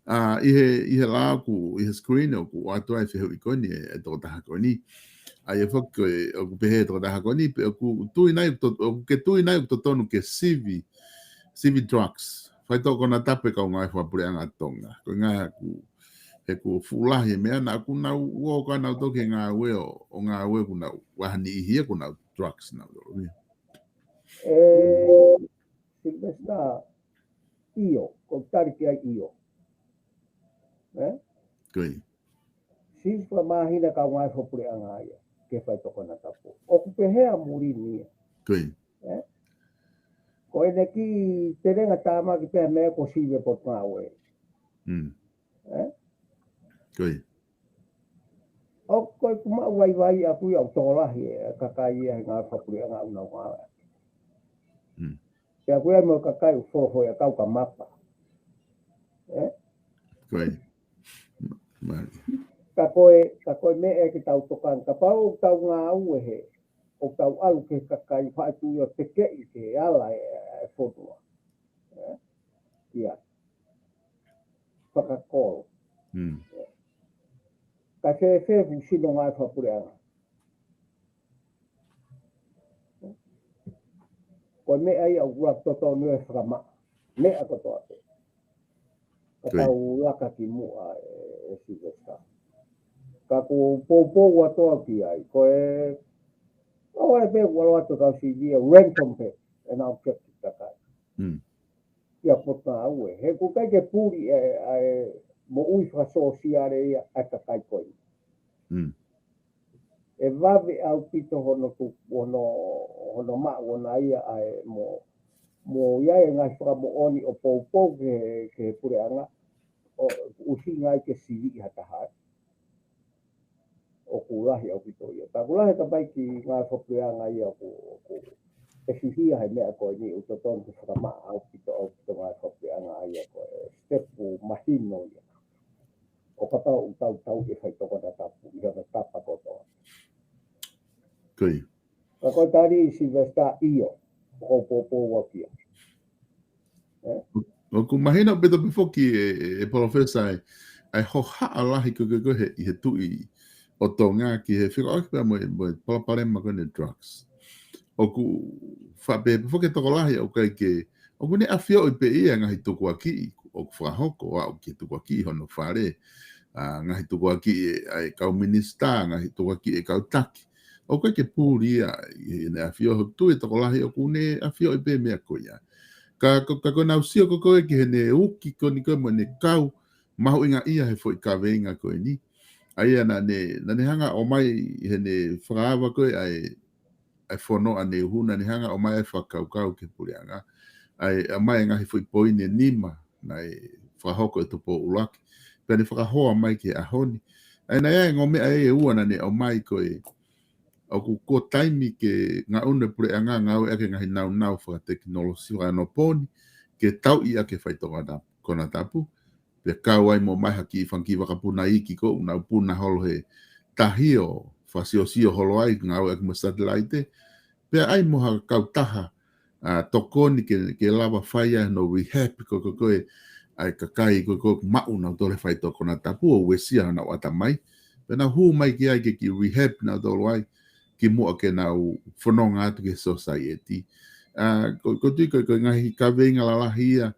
ʻA, ʻi he, ʻi he lao ʻoku, ʻi he screen ʻoku ʻoatu ai e fehuʻi ko eni e, e tokotaha ko eni. ʻA ia foki ko e, ʻoku pehē e tokotaha ko eni, pe ʻoku tui nai, to-, ʻoku ke tui nai ʻoku totonu ke sivi, sivi drugs. Faitoʻo konatapu e kau ngāue fakapuleʻanga ʻa Tonga. Ko e ʻuhinga ʻoku, he ʻoku fuʻu lahi e meʻa naʻa ʻoku nau ō ko ē nautolu ki he ngāue ʻo, ʻo ngāue ʻoku nau, ʻa e niʻihi ia ʻoku nau drugs nautolu ia. Ē, Sylvester, ʻio, ʻoku ou tali ki ai ʻio. Ē? Ko ia. Siʻi fakamāhina e kau ngāue fakapuleʻanga ia, ke faitoʻo konatapu. ʻOku pehē ʻa muli ni ia. Ko ia. Ē? Ko ʻene kiʻi telenga tāmaki pē meʻa ko e sivi e potungāue. Mm. Ē? Ko ia. ʻOku ʻikai ke maʻu vaivai ʻaku ia ʻoku tokolahi e kakai ia he ngāue fakapuleʻanga ʻoku nau ngāue. Mm. Pea ʻoku ʻi ai mo e kakai ʻoku folofola ʻa e kau ka mapa. Ē? Ko ia. Ma-, ma- Ka ko e, ka ko e meʻa ke tau tokanga, kapau ʻoku tau ngāue he, ʻoku tau ʻalu ki he kakai faʻa tuʻu ʻo tekeʻi ke ala e, e fonua. Ē? Ia. Fakakolo. Mm. Ka fēfē fuʻu sino ngāue fakapuleʻanga. Ko e meʻa ia ʻoku totonu e fakamaʻa. Meʻa kotoa pē. Ka Ko ia. tau laka ki muʻa e, e Sylvester. Ka ʻoku ou poupou atu au ki ai. Ko e, ʻoua ʻe pehē ʻoku ʻalu atu e kau sivi ia, ransom pē, ʻenau keki kakai. Mm. ʻI he potungāue. He ʻoku ʻikai ke puli e, ʻa e moʻui fakasōsiale ia ʻa e kakai ko eni. Mm. ʻE vave ʻaupito hono tu-, hono, hono maʻu ʻona ia ʻa e mo, mo ʻi ai e ngaahi fakamoʻoni ʻo poupou ki he, ki he puleʻanga, ʻo ʻuhinga ai ke siviʻi ha taha. ʻOku lahi ʻaupito ia. Pea ʻoku lahi ka pai ki he ngāue fakapuleʻanga ia ʻoku, ʻoku ʻefihia he meʻa ko eni ʻoku totonu ke fakamaʻa ʻaupito, ʻaupito ngāue fakapuleʻanga ia ko e step mahino ia. ʻO kapau ʻoku tau tauʻi e faitoʻo konatapu ʻi hano tapa kotoa. Ko ia. Ka ko e tali ʻa Sylvester ʻio, ʻoku ou poupou au ki ai. Ē? ʻOku mahino pē toki foki e, e, e Palōfesa ʻa e, ʻa e hohaʻa lahi ko ē ko ē he, ʻi he tuʻi ʻo Tonga ki he fika ʻoku pea mo e, mo e palopalema ko eni e drugs. ʻOku faʻa pehē pē foki e tokolahi ʻoku ʻikai ke, ʻoku ne ʻafioʻi pē ia e ngaahi tukuakiʻi ʻoku fakahoko, ʻa ʻoku ke tukuakiʻi hono fale, ʻa, ngaahi tukuakiʻi ʻa e kau minisitā, ngaahi tukuakiʻi e kau taki. ʻOku ʻikai ke puli ia ʻi heʻene ʻafio, ʻoku ou tui e tokolahi ʻoku ne ʻafioʻi pē meʻa ko ia. Ka, ka, ka ko ʻenau sio ko ē ki heʻene uki ko eni ko ē mo ʻene kau mahuʻinga ia he foʻi kaveinga ko eni. ʻA ia naʻa ne, naʻa ne hanga ʻo ʻomai heʻene fakaava ko ē ʻa e, ʻa e fono ʻa ʻAneuhu, naʻa ne hanga ʻo ʻomai e fakakaukau ki he puleʻanga. ʻA e, ʻomai e ngaahi foʻi poini ʻe nima, naʻe fakahoko ʻe Tupou ʻUluaki. Pea ne fakahoa mai ki he ʻaho ni. ʻA ia naʻe ʻi ai e ongo meʻa ʻe ua naʻa ne ʻomai ko ē, ʻoku ko e taimi ke ngaʻunu e puleʻanga ngāueʻaki e ngaahi nāunau fakatekinolosia fakaeonopōni, ke tauʻi ʻaki e faitoʻo konatapu. Pea kau ai mo e ʻomai ha kiʻi fanga kiʻi vakapuna iiki ko ē ʻoku nau puna holo he tahi ʻo fakasiosio holo ai, ngāueʻaki mo e satelaite. Pea ʻi ai mo ha kautaha, ʻa, tokoni ke, ke lava fai ai hono rehab ko ē, ko ē, ko ē, ʻa e kakai ko ē, ko ē, maʻu nautolu he faitoʻo konatapu ʻo uesia honau ʻatamai. Pea nau hū mai ki ai ke kiʻi rehab nautolu ai, kimuʻa ke nau fononga atu ki he society. ʻa, ko, ko tui ko, ko e ngaahi kaveinga lalahi ia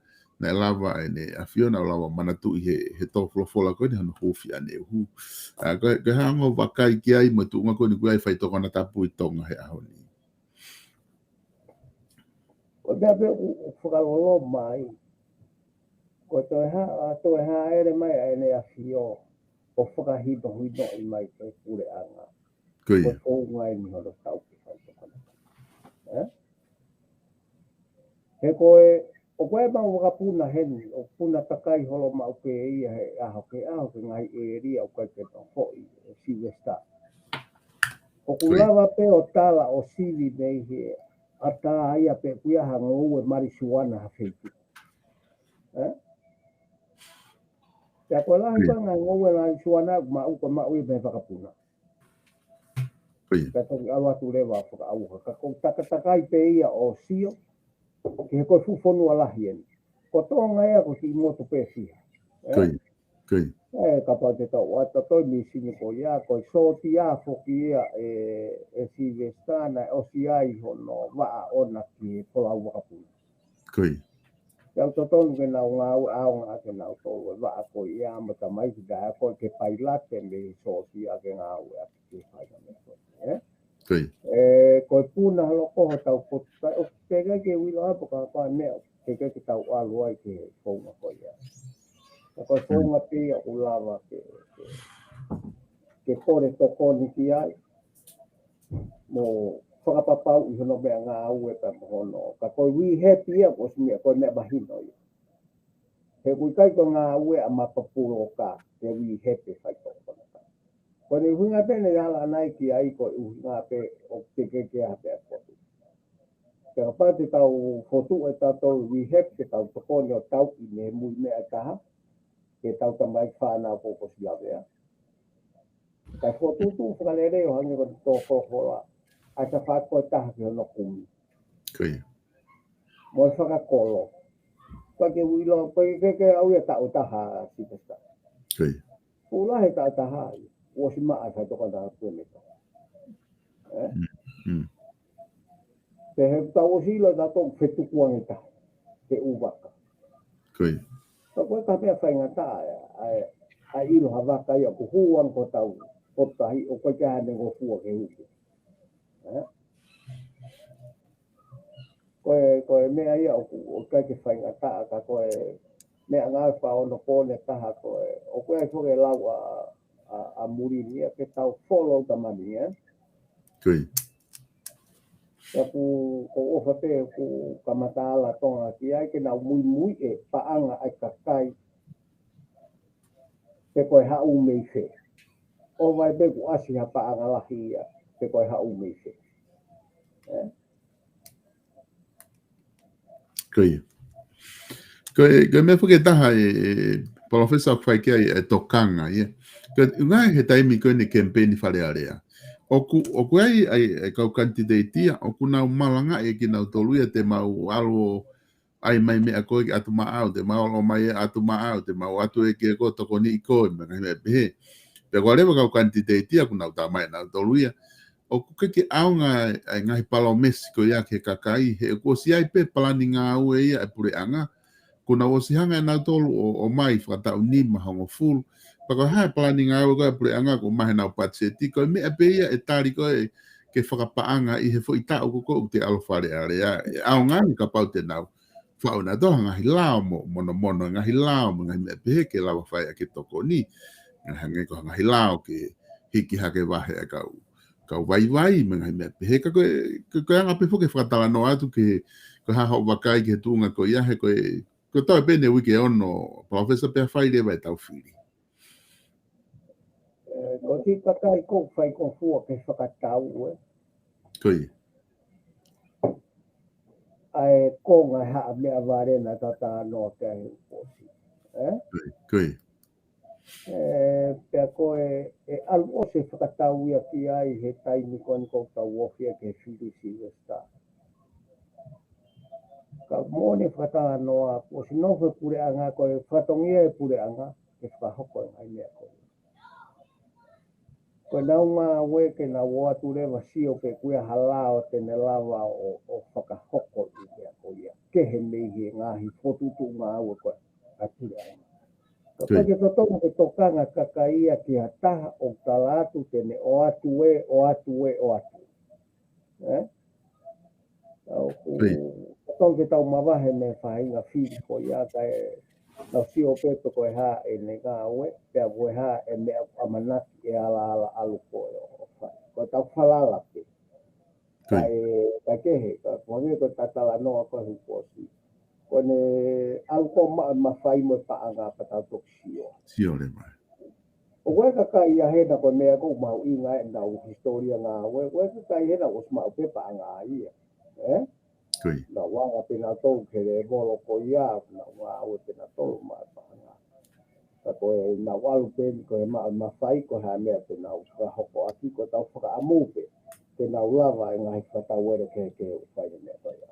naʻe lava ʻEne ʻAfio naʻa ku lava manatuʻi he, he tō folofola ko eni hono huufi ʻanehu. ʻA, ko, ko e hā hoʻo vakai ki ai mo e tuʻunga ko eni ʻoku ʻi ai e faitoʻo konatapu ʻi Tonga he ʻaho ni. Ko e meʻa pē ʻoku, ʻoku fakaloloma ai. Ko e toe hā, ʻa, toe hāʻele mai ʻa ʻEne ʻAfio ʻo fakahinohinoʻi mai ki he puleʻanga. Ko ia. Ko e founga eni hono tauʻi faitoʻo konatapu. Ē? He ko e, ʻoku ʻi ai e maʻu vakapuna heni, ʻoku puna takai holo maʻu pē ia he ʻaho ki he ʻaho ki he ngaahi ʻēlia ʻoku ʻikai ke nofoʻi ʻe Sylvester. ʻOku Ko ia. lava pē ʻo tala ʻo sivi mei he ʻatā ia pe ʻoku ʻi ai ha ngoue marijuana ha feituʻu. Ē? Pea ko e lahi Ko ia. ko e ngaahi ngoue marijuana maʻu ko e maʻu ia mei he vakapuna. Ko ia. Pea toki ʻalu atu leva ʻo fakaʻauha. Ka ʻoku takatakai pē ia ʻo sio, ki he ko e fuʻu fonua lahi eni. Ko Tonga ia ko e kiʻi motu pē fiha. Ē? Ko ia. Ko ia. Ē, kapau te tau ʻoatu ʻa e misini ko ia, ko e sōtia foki ia ʻe, ʻe Sylvester naʻe ʻosi ʻi ai hono vaʻa ʻona ki he folau vakapuna. Ko ia. Pea ʻoku totonu ke nau ngāue ʻaonga ke nau tolu e vaʻa ko ia mo e tamaiki ka ko e ke pailate mei he sōtia ke ngāue ʻaki ke fai ha meʻa ko ia, ē? Ko ia. Ē, ko e puna holo ko hotau potu tai ʻoku teʻeki ke uila ʻapo ka pa meʻa teʻeki ke tau ʻalu ai ki he founga ko ia. Ka ko e Mm. founga pē ia ʻoku lava ke, ke, ke kole tokoni ki ai. Mo fakapapauʻi hono meʻangāue pea mo hono. Ka ko e rehab ia, ko e meʻa, ko e meʻa mahino ia. He ʻoku ʻikai ko e ngāue ʻa mapapulo ka, ke rehab e faitoʻo konatapu. Ko ʻene ʻuhinga pē ʻene ala ʻana ki ai ko e ʻuhinga pē ʻoku teʻeki ke ʻi ai ha meʻa kotu. Pea kapau te tau fotu ʻe tautolu rehab, ke tau tokoni ʻo tauʻi mei he mui meʻa ʻe taha, ke tau tamaiki fānau ko ko silavea. Kae fokotuʻutuʻu fakalelei ʻo hangē ko e tō folofola. ʻA e tafaʻaki ko e taha ki hono kumi. Ko ia. Mo e fakakolo. Ko e ke uilo, ko e ke ke au ia taʻu taha si pesta. Ko ia. Pula he taʻu taha ia. ʻOsi maʻa e faitoʻo konatapu ʻe meʻa. Ē? Mm, mm. Pea he tau ʻosi ʻilo tautolu fetukuange taha. He ʻū vaka. Ko ia. Ka ko e ka meʻa faingataʻa, ʻa e, ʻa e ʻilo ha vaka ia ʻoku hū ange ko tau, ko tahi, ʻoku ʻikai ke ʻi ai hano ngofua ke hū. Ē? Ko e, ko e meʻa ia ʻoku, ʻoku ʻikai ke faingataʻa ka ko e meʻangāue fakaonopōne taha ko e, ʻoku ʻi ai foki e lau ʻa, ʻa, ʻa Mulini ia ke tau follow the money, ē? Ko ia. Pea ʻoku, ko e ʻofa pē ʻoku kamata ala Tonga ki ai ke nau muimui e paʻanga ʻa e kakai. Pe ko e haʻu mei fē. ʻO vai pē ʻoku ʻasi ha paʻanga lahi ia, pe ko e haʻu mei fē. Ē? Ko ia. Ko e, ko e meʻa foki ʻe taha ē, ē, Palōfesa ʻoku fai ki ai e tokanga, ia. Ko e, ʻuhinga he taimi ko eni campaign Fale Alea. ʻOku, ʻoku ʻi ai, ʻa e, e kau kanititeiti ia, ʻoku nau malangaʻi kinautolu ia te mau ʻalu ʻo ʻai mai meʻa ko ē ki ʻAtumaʻau, te mau ʻomai ʻe ʻAtumaʻau, te mau ʻatu ʻe ke ko tokoniʻi koe, mo e ngaahi meʻa pehē. Pea ko e leva kau kanititeiti ia ʻoku nau tā mai ʻe nautolu ia. ʻOku ʻikai ke ʻaonga ʻa e ngaahi palōmesi ko ia ki he kakai, he ʻoku ʻosi ʻi ai pē palani ngāue ia ʻa e puleʻanga. Kuo nau ʻosi hanga ʻe nautolu ʻo, ʻo ʻomai fakataʻu nima hongofulu. Pea ko e hā e palani ngāue ko ē ʻa e puleʻanga ʻoku ʻomai ʻe heʻenau patiseti, ko e meʻa pē ia ʻe tali ko ē ke fakapaʻangaʻi he foʻi taʻu ko ē ʻoku te ʻalu Fale Alea. ʻE ʻaonga ange kapau te nau faʻu ʻe nautolu ha ngaahi lao mo, monomono, ngaahi lao mo, ngaahi meʻa pehē ke lava fai ʻaki e tokoni. Ngaahi hangē ko e ngaahi lao ke hiki hake vahe ʻa e kau, kau vaivai, mo e ngaahi meʻa pehē ka ko e, ko e, ko e anga pē foki e fakatalanoa atu ke, ko e hā hoʻo vakai ki he tuʻunga ko ia, he ko e, ko e toe pē eni e uike ono, Palōfesa pea fai leva ʻetau fili. Ē, ko e kiʻi kakai ʻoku fai ko fua ke fakatau, ē. Ko ia. ʻA e konga ʻe haʻa meʻavale naʻa tau talanoa ki ai he ʻosi. Ē? Ko ia. Ē, pea ko e, ʻe ʻalu ʻosi e fakatau ia ki ai he taimi ko eni ʻoku tau ofi ai ki he fili Sylvester. Ka moʻoni e fakatalanoa, ʻosi nofo e puleʻanga ko e fatongia e puleʻanga, ke fakahoko e ngaahi meʻa ko ia. Ko ʻenau ngāue ke nau ō atu leva ʻo sio pe ʻoku ʻi ai ha lao te ne lava ʻo, ʻo fakahoko ʻi he meʻa ko ia. Kehe mei he ngaahi fokotuʻutuʻu ngāue ko ē ʻa e puleʻanga. Kapau ʻoku ke totonu ke tokanga kakai ia ki ha taha ʻoku tala atu te ne ō atu ē, ō atu ē, ō atu ē. Ē? ʻOku totonu ke tau mavahe mei he faʻahinga fili ko ia kae nau sio pe ko e hā ʻene ngāue, pea ko e hā e meʻa ʻoku ʻamanaki ʻe ala ala ʻalu ko ē ʻo fai. Ko ʻetau falala pē. Kae, kae kehe, ka ko e hangē ko e talanoa ko ē he kuo ʻosi. Ko ʻene ʻalu ko ē ʻo maʻu e mafai mo e paʻanga pea tau toki sio. Sio leva. ʻOku ʻi ai e kakai ia hena ko e meʻa ʻoku mahuʻinga ʻenau hisitōlia ngāue, ʻoku ʻi ai e kakai hena ʻoku ʻosi maʻu pē paʻanga ia. Ē? Nau anga pē nautolu ki he lēvolo ko ia, nau ngāue pē nautolu maʻu paʻanga. Ka ko ʻenau ʻalu pē ni ko e maʻu mafai ko e hā e meʻa te nau fakahoko ʻaki, ko ʻetau fakaʻamu pē te nau lava e ngaahi fakatauele kehekehe ʻoku fai he meʻa ko ia.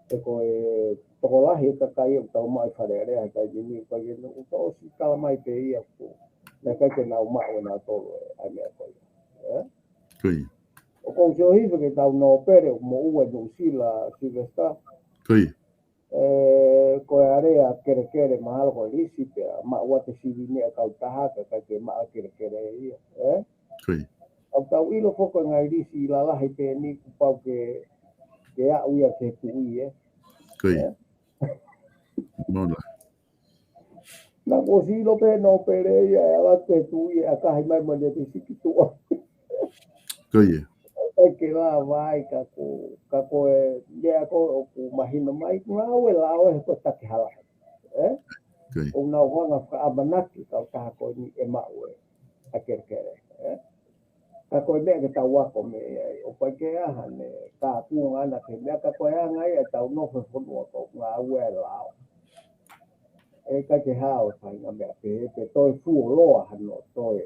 He ko e tokolahi e kakai ʻoku tau maʻu ʻi Fale Alea he taimi ni, ko e ʻoku ʻosi tala mai pē ia ʻoku ʻikai ke nau maʻu ʻe nautolu e, ʻa e meʻa ko ia. Ē? ʻOku ou sio hifo ki heʻetau nōpele ʻoku moʻua ʻi Nuʻusila, Sylvester. Ē, ko e alea kelekele mahalo ko e lisi pea maʻu ʻa e sivi meʻa kautaha kae ʻikai ke maʻu e kelekele ia. Ē? ʻOku tau ʻilo foki ko e ngaahi lisi lalahi pē ni kuo pau ke, ke aʻu ia ki he tuʻi, ē? Ē? Naʻa ku ʻosi ʻilo pē nōpele ia ʻe ala ke tuʻi ʻe ʻakahi mai mo ne te siki tuʻa. Ko ia. ʻIkai ke lava ai ka ko, ka ko e meʻa ko ē ʻoku mahino mai, ngāue lao ʻe he ko e taki hala. Ē? ʻOku nau hanga fakaʻamanaki kautaha ko eni ʻe maʻu e ʻa e kelekele. Ē? Ka ko e meʻa ke tau ako mei ai, ʻoku ʻikai ke ʻi ai haʻane kāpui ʻana ki he meʻa ka ko e anga ia ʻetau nofo he fonua ko e ngāue lao. ʻE ʻikai ke hao e faʻahinga meʻa pehē, pe toe fuoloa hano toe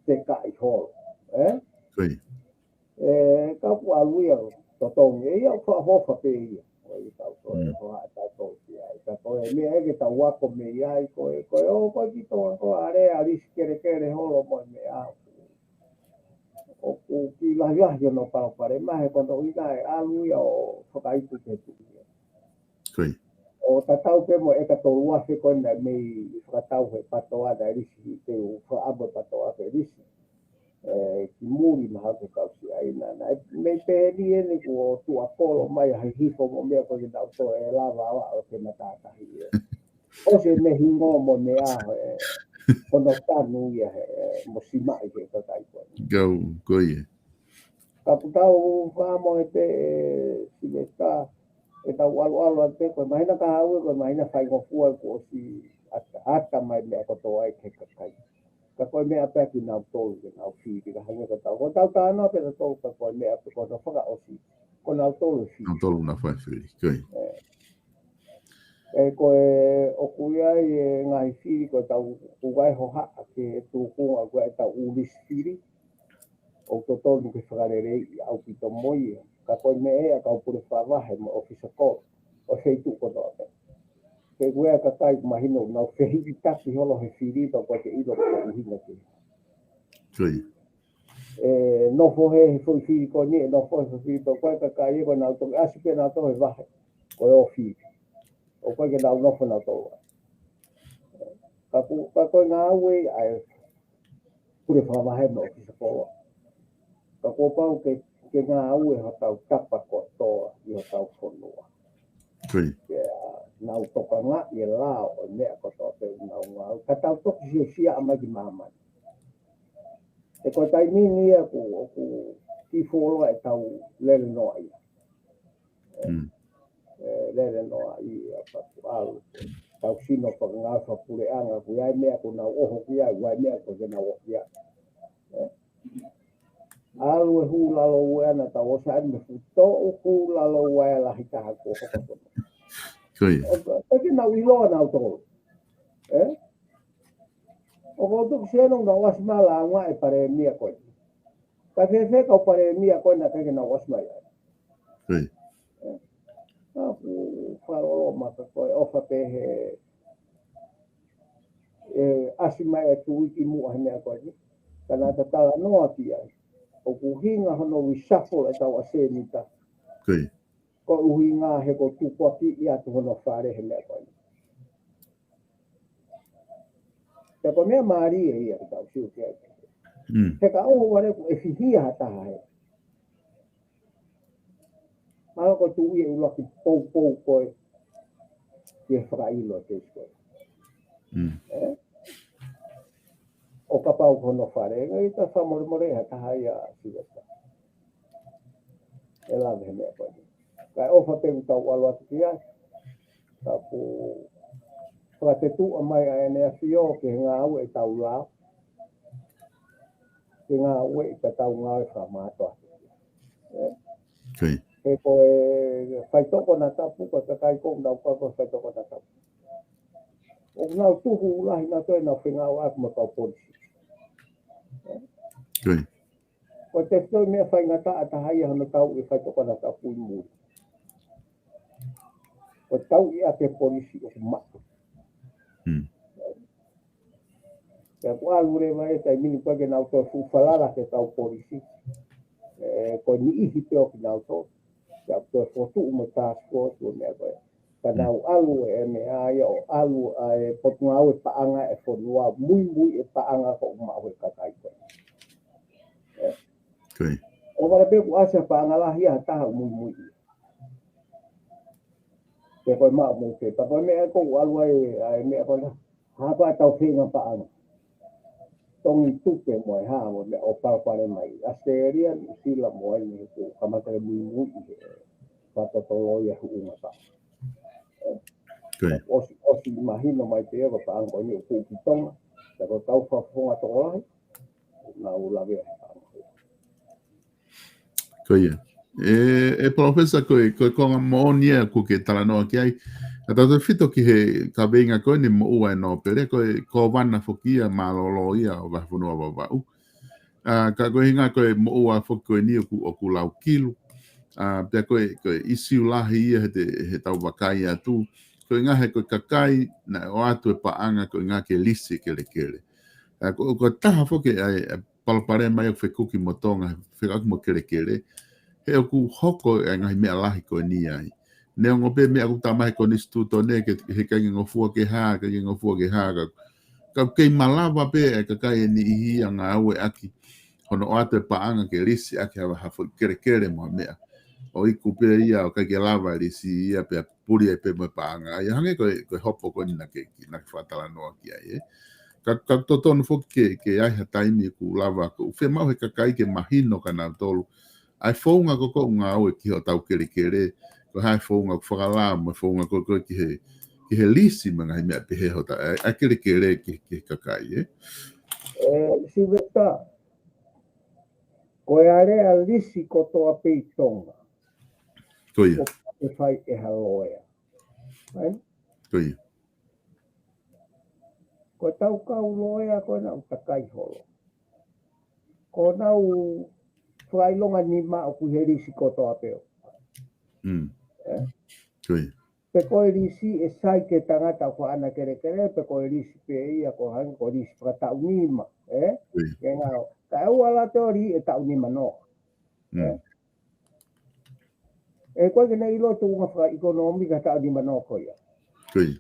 tekaʻi holo. Ē? Ē, ka ʻoku ʻalu ia ʻo totongi, ʻe ia ʻoku fakaʻofoʻofa pē ia. Ko e tau toe, ko e tau toe ki ai. Ka ko e meʻa ē ke tau ako mei ai, ko e, ko e ō, ko e ki Tonga ko e alea lisi kelekele holo mo e meʻa. ʻOku kiʻi lahilahi hono palopalema he ko hono ʻuhinga ʻe ʻalu ia ʻo fakaiku ke tuʻi. ʻO tatau pē mo e ʻeka tolu afe ko ena mei fakatau he PATOA naʻe lisi, te u fakaʻamu e PATOA ke lisi. Ē, ki muli mahalo ke kau siʻi ai na. Naʻe mei pehē ni eni kuo tuʻa kolo mai ʻa e hihifo mo e meʻa ko ē ke tau toe lava ʻo aʻu ke matātahi ē. ʻOsi e meʻa hingoa mo e meʻa ē, ko hono tanu ia he, mo simaʻi he kakai ko ē. Kau, ko ia. Ka ʻoku tau fakamoʻoni pē ē Sylvester, ʻetau ʻaluʻalu atu pē, ko e māhina kahaʻu ē, ko e māhina faingofua kuo ʻosi ʻata, ʻata mai meʻa kotoa ē ki he kakai. Ka ko e meʻa pē kinautolu ke nau fili, ka hangē ko ʻetau, ko ʻetau talanoa pē nautolu ka ko e meʻa pē ko hono fakaʻosi, ko nautolu e fili. Nautolu naʻa faifili, ko ia. Ē. Ē, ko e ʻoku ʻi ai e ngaahi fili ko ʻetau ʻoku ʻi ai hohaʻa ke tukunga ko ʻetau ʻū lisi fili. ʻOku totonu ke fakaleleiʻi ʻaupito mo ia. Ka ko e meʻa ē ʻa e kau pule fakavahe mo e ʻofisa kolo ʻo e feituʻu kotoa pē. He ʻoku ʻi ai e kakai ʻoku mahino ʻoku nau fehikitaki holo he fili pea ʻoku ʻikai ke ʻilo ko e ʻuhinga ki ai. Ko ia. Ē, nofo he, he foʻi fili ko eni, ē, nofo he foʻi fili ko ē, kakai ē ko ē nau toki ʻasi pē nautolu he vahe ko ē ʻo fili. ʻOku ʻikai ke nau nofo nautolu ai. Ka ko, ka ko e ngāue ʻa e pule fakavahe mo e ʻofisa kolo. Ka kuo pau ke, ke ngāue hotau tapa kotoa ʻi hotau fonua. Ko ia. Ke, ā, nau tokangaʻi e lao ʻo e meʻa kotoa pē ʻoku nau ngāue. Ka tau toki siosiaʻa mai ki māmani. He ko e taimi ni ia ʻoku, ʻoku kiʻi fuoloa ʻetau lele noaʻia. Ē, lele noaʻia pea ʻoku ʻalu. Tau sino pea ngāue fakapuleʻanga, ʻoku ʻi ai e meʻa ʻoku nau ʻoho ki ai, ʻoku ʻi ai e meʻa ʻoku ʻikai ke nau ʻoho ki ai. Ē? ʻAlu e hū lalo ua ʻana tau ʻosi ʻai mo e fuʻu toʻu hū lalo ua ʻe lahi taha kuo hoko tonu. Ko ia. ʻO, ʻikai ke nau ʻiloa nautolu. Ē? ʻOku ou tuku sio ʻanenai naʻa nau ʻasi mai lāunga e palēmia ko ē. Ka fēfē kau palēmia ko ē naʻe ʻikai ke nau ʻasi mai ai. Ko ia. Ē? Naʻa ku fakaloloma ka ko e ʻofa pē he, ē, ʻasi mai e tuʻi kimuʻa he meʻa ko eni. Ka naʻa ta talanoa ki ai, ʻoku ʻuhinga hono reshuffle ʻetau ʻasenita. Koeʻuhi he ko e tukuakiʻi atu hono fale he meʻa ko eni. Pea ko e meʻa mālie ia ke tau sio ki ai. He ka ʻoho wale ʻoku ʻefihia ha taha he. Mālō ko e tuʻu ia ʻuluaki poupou ko ē ke fakaʻilo e keisi ko ē. ʻE? ʻO kapau ko hono fale, ʻe ʻikai ke ta fakamolemole ha taha ia Silivesitā. ʻE lave he meʻa ko eni. Kae ʻofa pē ʻoku tau ʻalu atu ki ai. Ka ʻoku fakatetuʻa mai ʻa ʻEne ʻAfio ki he ngāue ʻetau lao. Ki he ngāue ʻetau ngāue fakamātoato. He ko e faitoʻo konatapu, ko e kakai ko ē ʻoku nau kau ko e faitoʻo konatapu. ʻOku nau tuhu lahi nautolu ʻenau fengāueʻaki mo e kau polisi. Ko e tefitoʻi meʻa faingataʻa taha ia hono tauʻi e faitoʻo konatapu ʻi mui. Ko e tauʻi ʻaki e polisi ʻoku maʻu. Pea ʻoku ʻalu leva e taimi ni pea ke nau toe fuʻu falala ki he kau polisi. ʻE, ko e niʻihi pē ʻo kinautolu. Pea ʻoku toe fokotuʻu mo e task force mo e meʻa ko ē. Ka nau ʻalu e meʻa ia ʻo ʻalu ʻa e potungāue paʻanga e fonua, muimui e paʻanga ko ē ʻoku maʻu he kakai ko ē. ʻO wale pē ʻoku ʻasi ha paʻanga lahi ʻa ha taha ʻoku muimui ia. Pea ko e maʻu mo e pē. Pea ko e meʻa ko ē ʻoku ʻalu ai, ʻa e meʻa ko ē, hā ko ā ʻetau feinga paʻanga. Tongi tupe mo e hā mo e meʻa ʻo palopalema ʻi ʻAositelēlia, Nuʻusila mo e ni ʻoku kamata ke muimui ʻi he fakatotolo ia huʻunga paʻanga. ʻOsi, ʻosi mahino mai pē ia ko e paʻanga ko eni ʻoku ki Tonga, pea ko e kau fakafofonga tokolahi, ʻoku nau lave he paʻanga. Ko ia. ʻE, ʻe Palōfesa, ko e, ko e konga moʻoni ia ʻoku ke talanoa ki ai. Ka tautautefito ki he kaveinga ko eni moʻua e Nōpele, ko e kōvana foki ia mālōlō ia ʻo e vahefonua Vavaʻu. ʻA, ka ko e ʻuhinga ko e moʻua foki ko eni ʻoku, ʻoku laukilu. ʻA, pea ko e, ko e ʻisiu lahi ia he te, he tau vakai atu. Ko e ʻuhinga he ko e kakai naʻe ʻoatu e paʻanga ko e ʻuhinga ke lisi e kelekele. ʻA, ko, ko e taha foki ʻa e, ʻa e palopalema ia ʻoku fekuki mo Tonga, fekauʻaki mo e kelekele. He ʻoku hoko e ngaahi meʻa lahi ko eni ai. Neongo pē meʻa ʻoku tala mai he konisitūtone ke, he ʻikai ke ngofua ke hā, ʻikai ke ngofua ke hā, ka, ka ʻoku kei malava pē e kakai ʻe niʻihi ia ʻo ngāueʻaki hono ʻoatu e paʻanga ke lisi ʻaki ha, ha foʻi kelekele mo ha meʻa. ʻO iku pē ia ʻo ʻikai ke lava e lisi ia pea puli ai pē mo e paʻanga. ʻA ia hangē ko e, ko e hopo ko eni naʻa ke, naʻa ke fakatalanoa ki ai, ē. Ka, ka ʻoku totonu foki ke, ke ʻi ai ha taimi ʻoku lava, ʻoku fiemaʻu he kakai ke mahino kia nautolu ʻa e founga ko ē ʻoku ngāueʻaki hotau kelekele, ko e hā e founga ʻoku fakalao mo e founga ko ē ʻoku ki he, ki he lisi mo e ngaahi meʻa pehē hotau, ʻa e, ʻa e kelekele ki, ki he kakai, ē. ʻE, Silivesitā, ko e aleaʻi lisi kotoa pē ʻi Tonga. Ko ia. ʻOku fai ʻe ha loea. Right? Ko ia. Ko ʻetau kau loea ko ē naʻa nau takai holo. Ko ʻenau fakaʻilonga nima ʻoku ʻi he lisi kotoa pē ʻoku. Mm. Ē? Ko ia. Pe ko e lisi ʻe sai ki he tangata ʻoku ʻaʻana kelekele, pe ko e lisi pē ia ko e hangē ko e lisi fakataʻu nima, ē? Ko ia. Ke ngāue. Ka ʻe ʻoua ʻe lava ʻo lī e taʻu nima noa. Mm. Ē? ʻE, ʻoku ʻikai ke ne ʻilo e tuʻunga fakaʻekonōmika taʻu nima noa ko ia. Ko ia.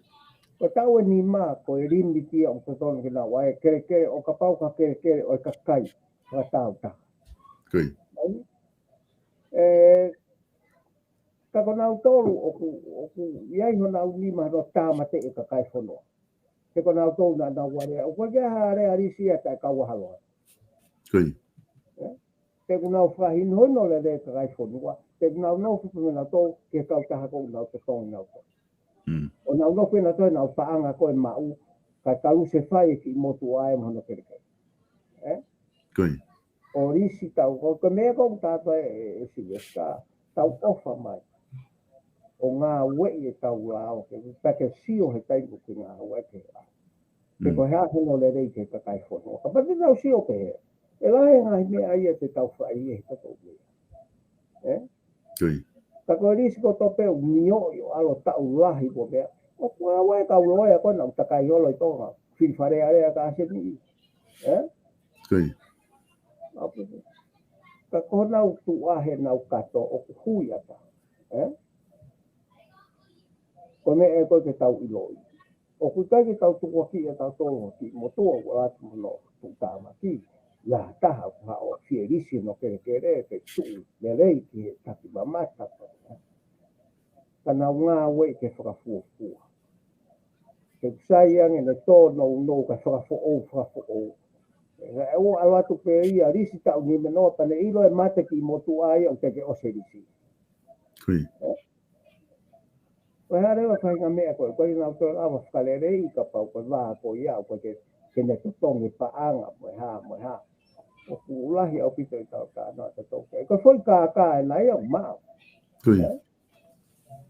Ko e taʻu ʻe nima, ko e limiti ia ʻoku totonu ke nau ʻai e kelekele, ʻo kapau ko ha kelekele ʻo e kakai fakataautaha. Ko ia. ʻE, ka ko nautolu ʻoku, ʻoku ʻi ai honau nima hono tāmateʻi e kakai fonua. He ko nautolu naʻa nau alea. ʻOku ʻikai ke ʻi ai ha alea lisi ia taʻe kau ʻa ha loea. Ko ia. Ē? Pe ʻoku nau fakahinohino lelei e kakai fonua. Pe ʻoku nau nofo pē nautolu ki he kautaha ʻoku nau totongi nautolu. Mm. ʻO nau nofo pē nautolu ʻenau paʻanga ko ē ʻe maʻu, kae talu se fai e kiʻi motuʻa ia mo hono kelekele. Ē? Ko ia. ʻO lisi tau, ko, ko e meʻa ko ē ʻoku tau ʻai ē, ē Silivesitā, tau ʻofa mai. ʻO ngāueʻi ʻetau lao, ke, pea ke sio he taimi ʻoku ke ngāueʻaki ai. Pe ko e hā hono lelei ki he kakai fonua. Kapau te tau sio pehē, ʻe lahi e ngaahi meʻa ia te tau fai ʻi he tatou meʻa. Ē? Ko ia. Ka ko e lisi kotoa pē ʻoku mioʻi ʻo ʻalu ʻo taʻu lahi ko e meʻa. ʻOku ʻi ai e kau loea ko ē naʻa nau takai holo ʻi Tonga. Fili Fale Alea ka ʻasi ni. Ē? Ko ia. ʻApē. Ka ko honau tuʻa heʻenau kato ʻoku hui ʻatā. Ē? Ko e meʻa ē ko ē ke tau ʻiloʻi. ʻOku ʻikai ke tau tukuakiʻi ʻe tautolu ki motuʻa ʻoku ʻalu atu mo hono tuʻutāmaki. Ia taha ʻoku haʻu ʻo fie lisi hono kelekele, pe tuʻu lelei ki he taki mamata. Ka nau ngāueʻi ke fakafuofua. He ʻoku sai ange ʻene tōnounou kae fakafoʻou, fakafoʻou. ʻE ʻoua ʻalu atu pē ia lisi taʻu nimanoa pea ne ʻilo e mate ki motuʻa ia ʻoku teʻeki ʻosi e lisi. Ko ia. Ē? Ko e hā leva e faʻahinga meʻa ko ē, ko e nau toe lava fakalelei kapau ko e vā ko ia, ko e ke, ke ne totongi paʻanga, mo e hā, mo e hā. ʻOku lahi ʻaupito ʻetau talanoa ʻatautolu ki ai. Ko e foʻi kākā ena ia ʻoku maʻu. Ko ia. Ē?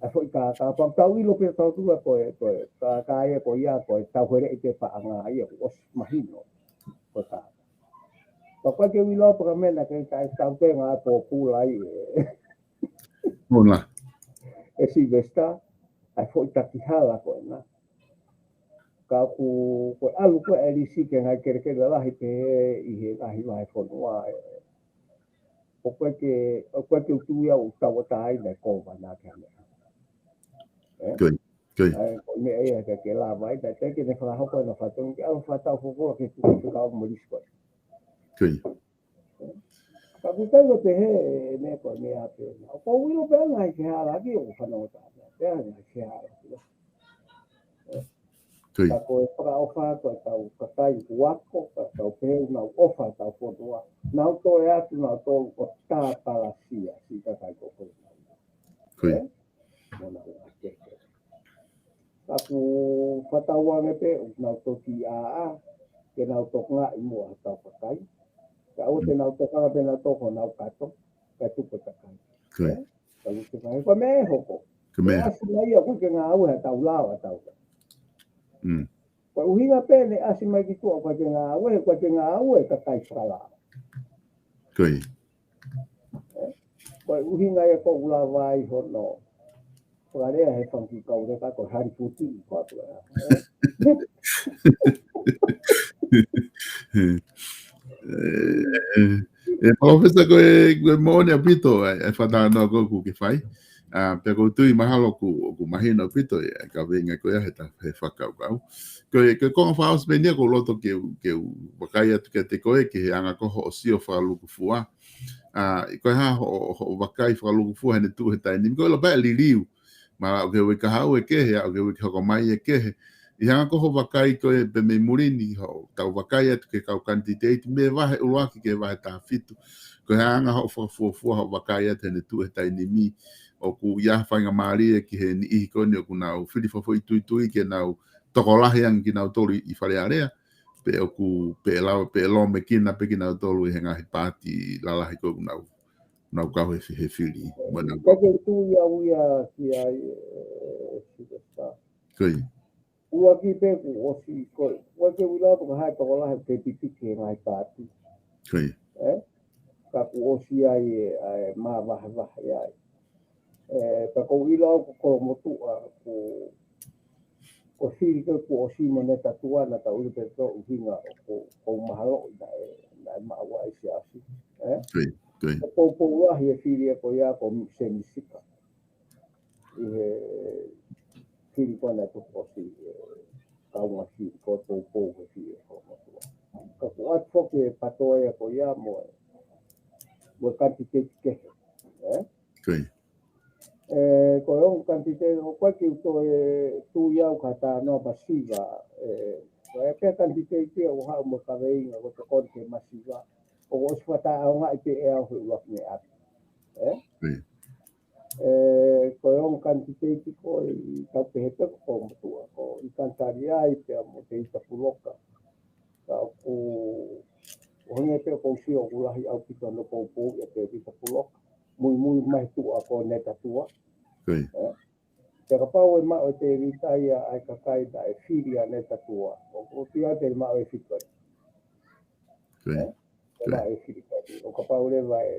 ʻA e foʻi kākā, pea tau ʻilo pē tautolu ko e, ko e kākā ia ko ia, ko e tauheleʻi pē paʻanga ia, kuo ʻosi mahino. Ko e kākā. Pea ko e ke ʻilo pē ka mena ke kai tau te ngā pōpula ai ē. Mona. ʻE Sylvester, ʻa e foʻi taki hala ko ena. Ka ʻoku, ko e ʻalu ko ē e lisi ki he ngaahi kelekele lalahi pē ʻi he ngaahi vahefonua ē. ʻOku ʻikai ke, ʻoku ʻikai ke u tui au ʻoku tauʻatāina e kōvana ki ha meʻa. Ē? Ko ia, ko ia. ʻA e, ko e meʻa ia ke, ke lava ai, naʻe teʻeki ke ne fakahoko ʻena fatongia, ke ʻalu fakatau fokoa ke tuku ke kau mo lisi ko ē. Ko ia. Ka ʻoku ʻikai ke pehē e meʻa ko e meʻa pē. ʻOku ou ʻilo pē ngaahi fehālaaki ʻoku fanongo taha. Pea ngaahi fehālaaki. Ko ia. Ka ko e fakaʻofa ko ʻetau kakai ʻoku ako, ka tau pehē ʻoku nau ʻofa ʻetau fonua. Nau toe atu, nau toe ʻo tāpalasia, siʻi kakai ko ē. Ko ia. Ē? Mo nau ʻa keke. Ka ʻoku fakatauange pē, ʻoku nau toki ʻā, ke nau tokangaʻi muʻa ʻetau kakai. Ka ʻoua te nau tokanga pē nau toko nau kato, ka tuku e kakai. Ko ia. Ē? Ka ʻoku te fai, ko e meʻa ʻe hoko. Ko e meʻa. ʻAsi mai ia, ʻoku ke ngāue ha tau lao, ha tau. Mm. Ko e ʻuhinga pē ne ʻasi mai ki tuʻa, ʻoku ke ngāue, ʻoku ke ngāue, kakai fakalao. Ko ia. Ko e ʻuhinga ia ʻoku ou lava ai hono fakalea he fanga kiʻi kau leka ko e hali futi ko atu ē. ʻE, ʻe Palōfesa ko e, ko e moʻoni ʻaupito ʻa e, ʻa e fakatalanoa ko ē ʻoku ke fai. ʻA, pea ʻoku ou tui mahalo ʻoku, ʻoku mahino ʻaupito ʻa e kaveinga ko ia he ta-, he fakakaukau. Ko e, ko e konga fakaʻosi pē eni ia ʻoku ou loto ke u, ke u vakai atu kiate koe ki he anga ko ē hoʻo sio fakalūkufua. ʻA, ko e hā hoʻo, hoʻo vakai fakalūkufua heʻene tuʻu he taimi ni. Ko e ʻilo pē ʻa e liliu. Mahalo ʻoku ke ui kahaʻu e kehe, ʻoku ke ui ke hoko mai e kehe. ʻI he anga ko ē hoʻo vakai ko ē pē mei muli ni, hoʻo tau vakai atu ki he kau kanititeiti mei he vahe ʻuluaki ki he vahe taha fitu. Ko e hā anga hoʻo fakafuofua hoʻo vakai atu heʻene tuʻu he taimi ni. ʻOku ʻi ai ha faingamālie ki he niʻihi ko eni ʻoku nau fili fakafoʻituitui ke nau tokolahi ange kinautolu ʻi, ʻi Fale Alea. Pe ʻoku, pe ʻe lava, pe ʻe lōmekina pē kinautolu ʻi he ngaahi paati lalahi ko ē ʻoku nau, nau kau he fi-, he fili. Mo nau ʻOku ou tui au ia ki ai, ē, Sylvester. Ko ia. ʻUluaki pē kuo ʻosi ko ē. ʻOku ʻikai ke u ʻilo pe ko e hā e tokolahi ke pipiki he ngaahi paati. Ko ia. Ē? Ka kuo ʻosi ai e, ʻa e mavahevahe ai. Ē, ka ʻoku ou ʻilo au ko Kolomotuʻa, ko, ko e fili ko ē kuo ʻosi mo Netatua naʻa tau ʻilo pē ko e ʻuhinga ʻoku, ʻoku mahalo naʻe, naʻe maʻu ai e siasi. Ē? Ko ia, ko ia. Ko e poupou lahi e fili ē ko ia ko Sēmisi Sika. ʻI he fili ko ē naʻe tuku ʻosi, ē, kaungā fili ko e poupou he fili ē ko Kolomotuʻa. Ka kuo ʻoatu foki e PATOA ia ko ia mo e, mo e kanititeiti kehe. Ē? Ko ia. Ē, ko e ongo kanititeiti, ʻoku ʻikai ke u toe tui au ki ha talanoa masiva, ē, ko e pē kanititeiti ʻoku haʻu mo e kaveinga ko e tokoni ki he masiva, ʻoku ʻosi fakataʻeʻaongaʻi pē ʻe au he ʻuluaki meʻa. Ē? Ko ia. Ē, ko e ongo kanititeiti ko ē ʻoku tau pehē pē ko Kolomotuʻa, ko ʻIkani Taliai pea mo Tēvita Puloka. Ka ʻoku, ʻoku hangē pē ʻoku ou sio ʻoku lahi ʻaupito hono poupou ʻia Tēvita Puloka. Muimui mai tuʻa ko Netatua. Ko ia. Ē? Pea kapau ʻe maʻu ʻe Tēvita ia ʻa e kakai naʻe fili ʻa Netatua. ʻOku, ʻoku ʻikai te maʻu e fili ko ē. Ko ia. Ē? Te maʻu e fili ko ē. ʻO kapau leva ē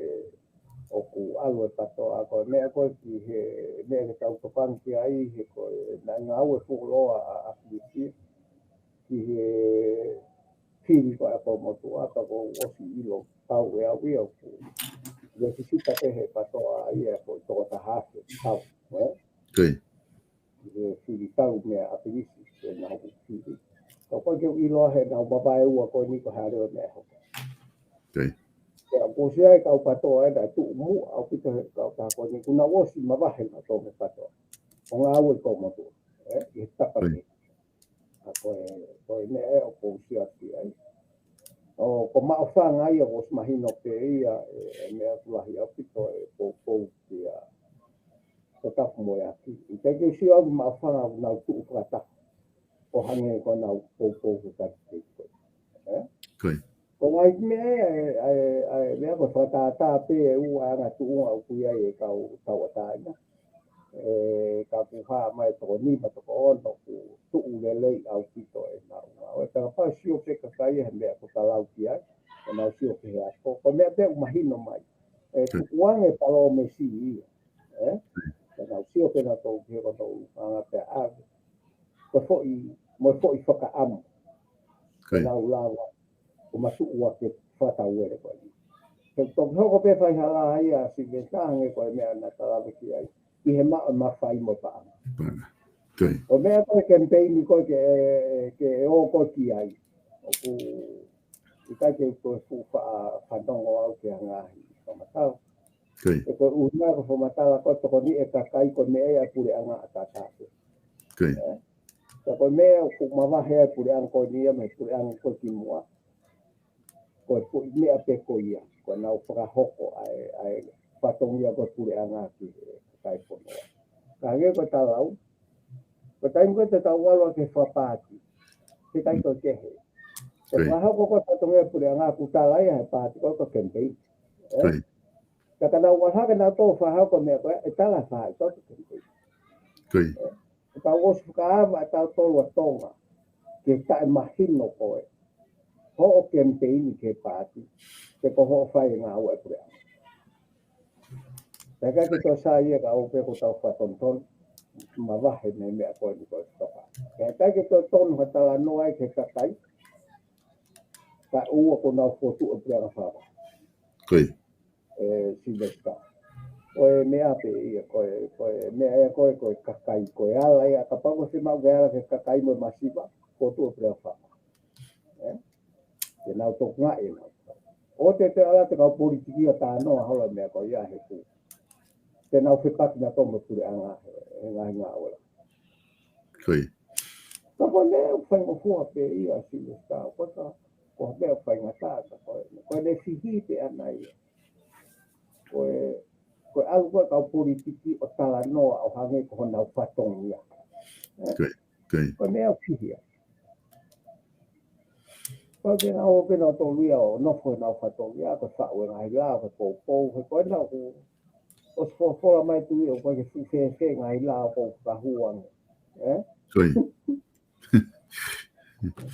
ʻoku ʻalu e PATOA ko e meʻa ko ē ki he meʻa ke tau tokanga ki ai he ko e naʻe ngāue fuoloa ʻa, ʻa ʻAkilisi ki he fili ko ē ʻa Kolomotuʻa, ka kuo u ʻosi ʻilo, tau ʻe au ia ʻoku, ʻe sisita pē he PATOA ia ko e toko taha afe tau, ē? Ko ia. ʻE fili tau meia ʻApilisi, ʻenau fili. Ka ʻoku ʻikai ke u ʻilo he ʻenau mavae ua ko eni ko e hā leva e meʻa ʻe hoko. Ko ia. Pea ʻoku ʻosi ʻi ai e kau PATOA ē naʻe tuʻu muʻa ʻaupito he kautaha ko eni, kuo nau ʻosi mavahe nautolu mei he PATOA ʻo ngāue ʻi Kolomotuʻa, ē, ʻi he tapa Ko ia. pē. Ka ko e, ko e meʻa ē ʻoku ou sio ki ai. ʻO, ko Maʻufanga ia, ʻoku ʻosi mahino pē ia, ē, e meʻa ʻoku lahi ʻaupito e poupou kia Totapu mo e Aki. ʻIkai ke u sio au ki Maʻufanga ʻoku nau tuʻu fakataha ʻo hangē ko ʻenau poupou ko e kati ko ē. Ē? Ko ia. Ko e ngaahi meʻa ē, ʻa e, ʻa e, ʻa e, meʻa ko e fakatātā pē e ua ʻa e anga tuʻunga ʻoku ʻi ai e kau tauʻatāina. Ē, ka kuo hā mai toko nima, toko ono, kuo tuʻu lelei ʻaupito ʻenau ngāue. Ka kapau sio pē kakai he meʻa ko e talau ki ai, ʻenau sio ki he ako. Ko e meʻa pē ʻoku mahino mai. Ē, tukuange palōmesi ia. Ē? Ka nau sio pē nautolu ki he ko ʻenau anga pē ʻave. Ko e foʻi, mo e foʻi fakaʻamu. Ko ia. Nau lava ʻo matuʻuaki e fakatauele ko eni. He toki hoko pē faihala ia Sylvester hangē ko e meʻa naʻa ta lave ki ai. ʻI he maʻu e mafai mo e paʻanga. Paʻanga. Ko ia. Ko e meʻa ko e kemipeini ko ē ke, ke ō ko ē ki ai. ʻOku ʻikai ke u toe fuʻu faʻa fanongo au ki he ngaahi fakamatala. Ko ia. He ko e ʻuhinga ko e fakamatala ko e tokoni e kakai ko e meʻa ia ʻa e puleʻanga ʻataʻatā pē. Ko ia. Ka ko e meʻa ʻoku mavahe ai e puleʻanga ko eni ia mei he puleʻanga ko ē kimuʻa. Ko e pu-, meʻa pē ko ia, ko ʻenau fakahoko ʻa e, ʻa e fatongia ko e puleʻanga ki he kakai fonua. Ka hangē ko e talau, ko e taimi ko ē te tau ʻalu ki he fakapaati, ʻe ʻikai toe kehe. Te Ko ia. fakahoko ko e fatongia puleʻanga kuo tala ia he paati ko ē ko e kemipeini. Ē? Ko ia. Ka ka nau ʻalu hake nautolu ʻo fakahoko e meʻa ko ē, ʻe tala e faʻahitaʻu ko e kemipeini. Ko ia. Tau ʻosi fakaava ʻa tautolu ʻa Tonga ki he taʻemahino ko ē hoʻo kemipeini ki he paati, pe ko hoʻo fai e ngāue ʻa e puleʻanga. Pea ʻikai ke toe sai ia ka ʻoku pē ko ʻetau fakatonutonu, mavahe mei he meʻa ko eni ko e fakapaati. Pea ʻikai ke toe tonu ha talanoa ia ki he kakai, kae ʻoua kuo nau fokotuʻu e puleʻanga fakavahe. Ko ia. Ē, Sylvester. Ko e meʻa pē ia, ko e, ko e meʻa ia ko e, ko e kakai, ko e ala ia, kapau ko e fiemaʻu ke ala ki he kakai mo e masiva, fokotuʻu e puleʻanga fakavahe. Ē? Te nau tokangaʻi ʻenau. ʻOua te te ala te kau politiki ʻo talanoa holo e meʻa ko ia he ʻoku, te nau fepaki nautolu mo e puleʻanga he, he ngaahi ngāue. Ko ia. Ka ko e meʻa ʻoku faingofua pē ia Sylvester, ko e ka, ko e meʻa ʻoku faingataʻa, ka ko e, ko e lesihi pē ʻana ia. Ko e, ko e ʻalu ko ē kau politiki ʻo talanoa ʻo hangē ko honau fatongia. Ē? Ko ia. Ko ia. Ko e meʻa ʻoku fihi ia. Ko e meʻa ʻoku pehē nautolu ia ʻo nofo ʻenau fatongia, ko e faʻu e ngaahi lao, ko e poupou, he ko ena ʻoku, ʻosi folofola mai e tuʻi ʻoku ʻikai ke fuʻu fēfē e ngaahi lao ʻoku fakahū ange. Ē? Ko ia.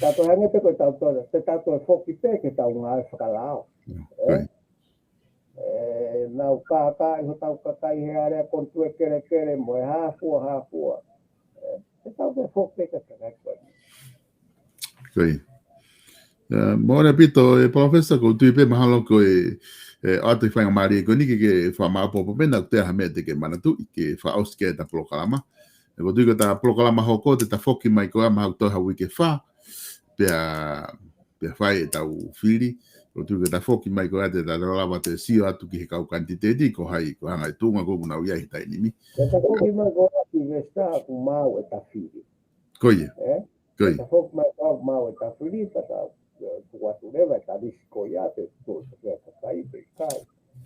Ka ko e hangē pē ko ʻetau tala, te tau toe foki pē ki heʻetau ngāue fakalao. Ko ia. Ē, nau kākaaʻi hotau kakai he alea kontuekelekele mo e hā fua, hā fua. Ē, te tau toe foki pē ki he kakai ko eni. Ko ia. ʻIo, mālō ʻaupito, ē, Palōfesa, ʻoku ou tui pē mahalo ko e, ē, ʻoatu e faingamālie ko eni ke, ke fakamāʻopoʻopo pē naʻa ʻoku toe ʻi ai ha meʻa te ke manatuʻi ke fakaʻosi ki ai ʻeta polokalama. Ē, ʻoku ou tui ko ʻeta polokalama hoko, te ta foki mai ko ia mahalo toe ha uike ʻe fā, pea, pea fai ʻetau fili. ʻOku ou tui ko ʻeta foki mai ko ia te ta lava ʻo toe sio atu ki he kau kanititeiti, ko hai, ko e hā e ngaahi tuʻunga ʻoku nau ʻi ai he taimi ni. Te ta foki mai ko ia Sylvester, ʻoku maau ʻeta fili. Ko ia. Ē? Ko ia. Te ta foki mai ko ia ʻoku maau ʻeta fili, pea ta, ē, tuku atu leva ʻeta lisi ko ia, pe tuku atu ki he kakai pe ʻikai.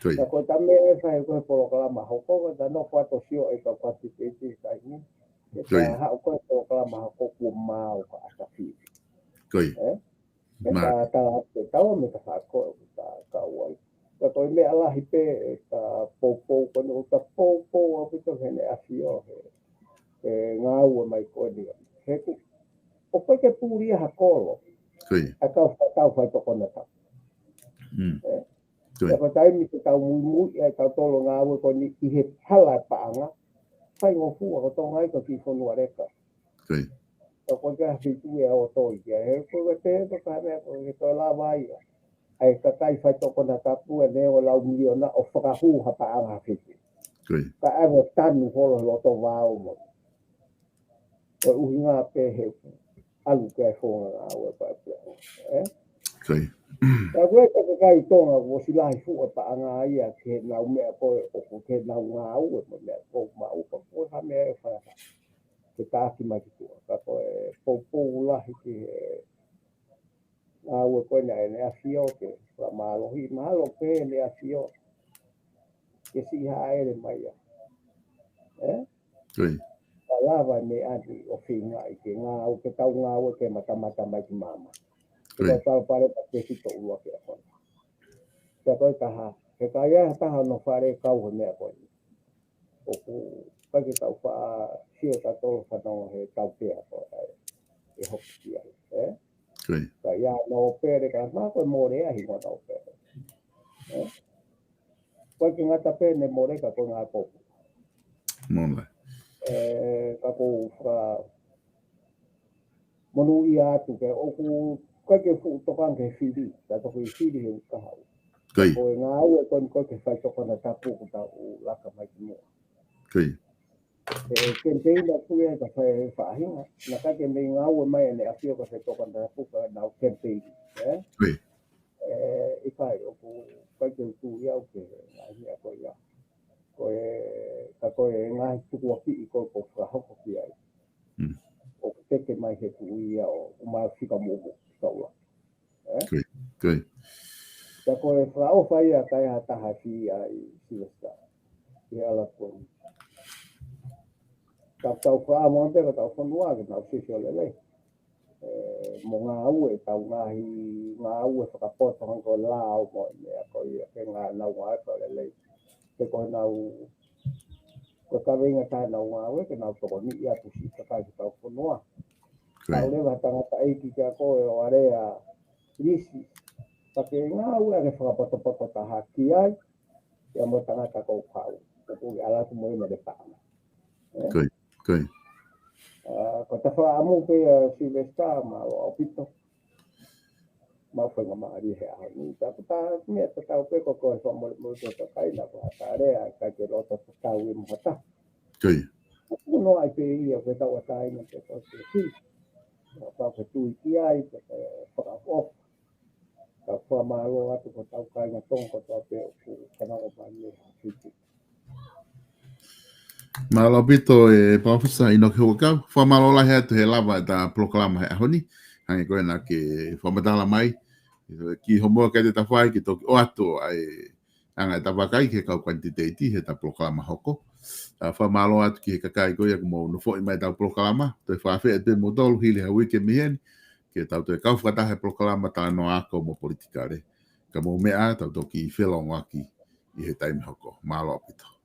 Ko ia. Ka ko ʻeta meʻa ʻe fai ko e polokalama hoko, ko ʻeta nofo atu ʻo sio e kau kanititeiti he taimi ni. Ko ia. Ke ta haʻu ko e polokalama hoko kuo maau ko ia ʻeta fili. Ko ia. Ē? Ke ta, ta, ke tau me ta fako, ke ta kau ai. Ka ko e meʻa lahi pē, ʻeta poupou, ko ʻene ʻoku ta poupou ʻaupito heʻene ʻafio he, he ngāue mai ko eni. He ʻoku, ʻoku ʻikai ke puli ia ha kolo. Ko ia. ʻA e kau fa-, kau faitokoni ʻatautolu. Mm. Ē? Ko ia. Ka ko e taimi te tau muimui ʻa tautolu ngāue ko eni ʻi he hala e paʻanga, faingofua ko Tonga ia ko e kiʻi fonua leka. Ko ia. Ka ko e ka fitu ia ʻo toi ki ai. He ko e te ko ka mea ko e toe lava ia. ʻA e kakai faitokona tapu ʻe ne ʻo lau miliona ʻo fakahū ha paʻanga fitu. Ka ʻai ʻo tanu holo loto vao mo. Ko e ʻuhinga pē he ʻalu ke ai fonga ngāue pea pea. ʻE? Ka ko e ka kakai Tonga kuo ʻosi lahi fuʻu paʻanga ia ke nau meʻa ko e ʻoku ke nau ngāue mo meʻa ko mau ka ko e ha meʻa ʻe fai. Ke taki mai ki tuʻa. Ka ko e poupou lahi ki he ngāue ko ena ʻEne ʻAfio ke fakamālohi. Mahalo pē ʻEne ʻAfio ke siʻi haʻele mai ia. ʻE? Ka lava e meʻa ni ʻo feingaʻi ke ngāue, ke tau ngāue ke matamata mai ki māmani. Ke tau pale pa ke fito ua ke akona. Ka ko e taha, he ka ia taha no fale kau he meʻa ko eni. ʻOku ʻikai ke tau faʻa sio tatolo fanongo he tau pea ko e ʻe hoki ki ai, ʻe? Ka ia no pere ka ma ko e mole ahi mo no pere. ʻE? Ko e ke ngata pē ne mole ka ko e ngā popu. Mole. ʻE, ka ko fa monūʻia atu ke ʻoku ʻikai ke fuʻu tokanga ke fili, ka toki fili he ukaha. Ko e ngāue ko eni ko e ke faitokona tapu ko tau laka mai ki muʻa. ʻE, kempeina atu ia ka fai faʻahinga, na ka ke mei ngāue mai ʻEne ʻAfio ka faitokona tapu ka nau kempeina, ʻe? ʻE, ʻikai ʻoku ʻikai ke utu ia ʻo ke ngaahi a ko ia. Ko e, ka ko e ngaahi tukuakiʻi ko e ko fakahoko ki ai. ʻOku teke mai he tuʻu ia ʻo, ʻo mai fika muʻu, fika ua. ʻE? Ka ko e fakaʻofa ia kai ha taha fi ai Silesita. Ke ala ko. Ka tau fakaʻamu ʻa pē ka tau fonua ke nau sisi ʻo lelei. ʻE, mo ngāue, tau ngaahi ngāue fakapoto hangē ko e lao mo e meʻa ko ia ke ngā nau ngāue ko e lelei. Ke ko e nau, ko e kaveinga taha nau ngāue, ke nau tokoniʻi atu siʻi kakai ki tau fonua. Tau leva tangataʻeiki kia ko e ʻo alea lisi. Ka ke ngāue ake fakapotopoto taha ki ai, ia mo tangata ko kau. Ka ko e ala atu mo e mo le paʻanga. ʻE? Ko e, ko e. ʻA, ko ta fakaʻamu pē ʻa Silesita, mālō ʻaupito. Mau fai ngā mālie he ʻaho ni. Ta ko ta meʻa ta tau pē ko ko e fakamolemole ko ta kai na ko ha ta lea, ka ke loto ta tau e mo ha ta. Ko e. Ko no ai pē ia ko e tau a tai na ke tau te ki. Ka pa ke tui ki ai, ka ke fakaʻofa. Ka fakamālō atu ko tau kāinga Tonga ko tau pē ʻoku kananga mai ne ha fiti. Mālō ʻaupito e Palōfesa ʻInoke Huʻakau. Fakamālō lahi atu he lava e ta polokalama he ʻaho ni. Hangē ko ena ke fakamatala mai. Ki homo ke te tafai ke toki ʻoatu ʻa e anga e ta vakai ke kau kanititeiti he ta polokalama hoko. ʻA, fakamālō atu ki he kakai ko ia kuo mou nofoʻi mai tau polokalama. Toe fakaafeʻi atu pē moutolu hili ha uike mei heni. Ke tau toe kau fakataha he polokalama talanoa ako mo politikale. Ka mou meʻa, tau toki felongoaki ʻi he taimi hoko. Mālō ʻaupito.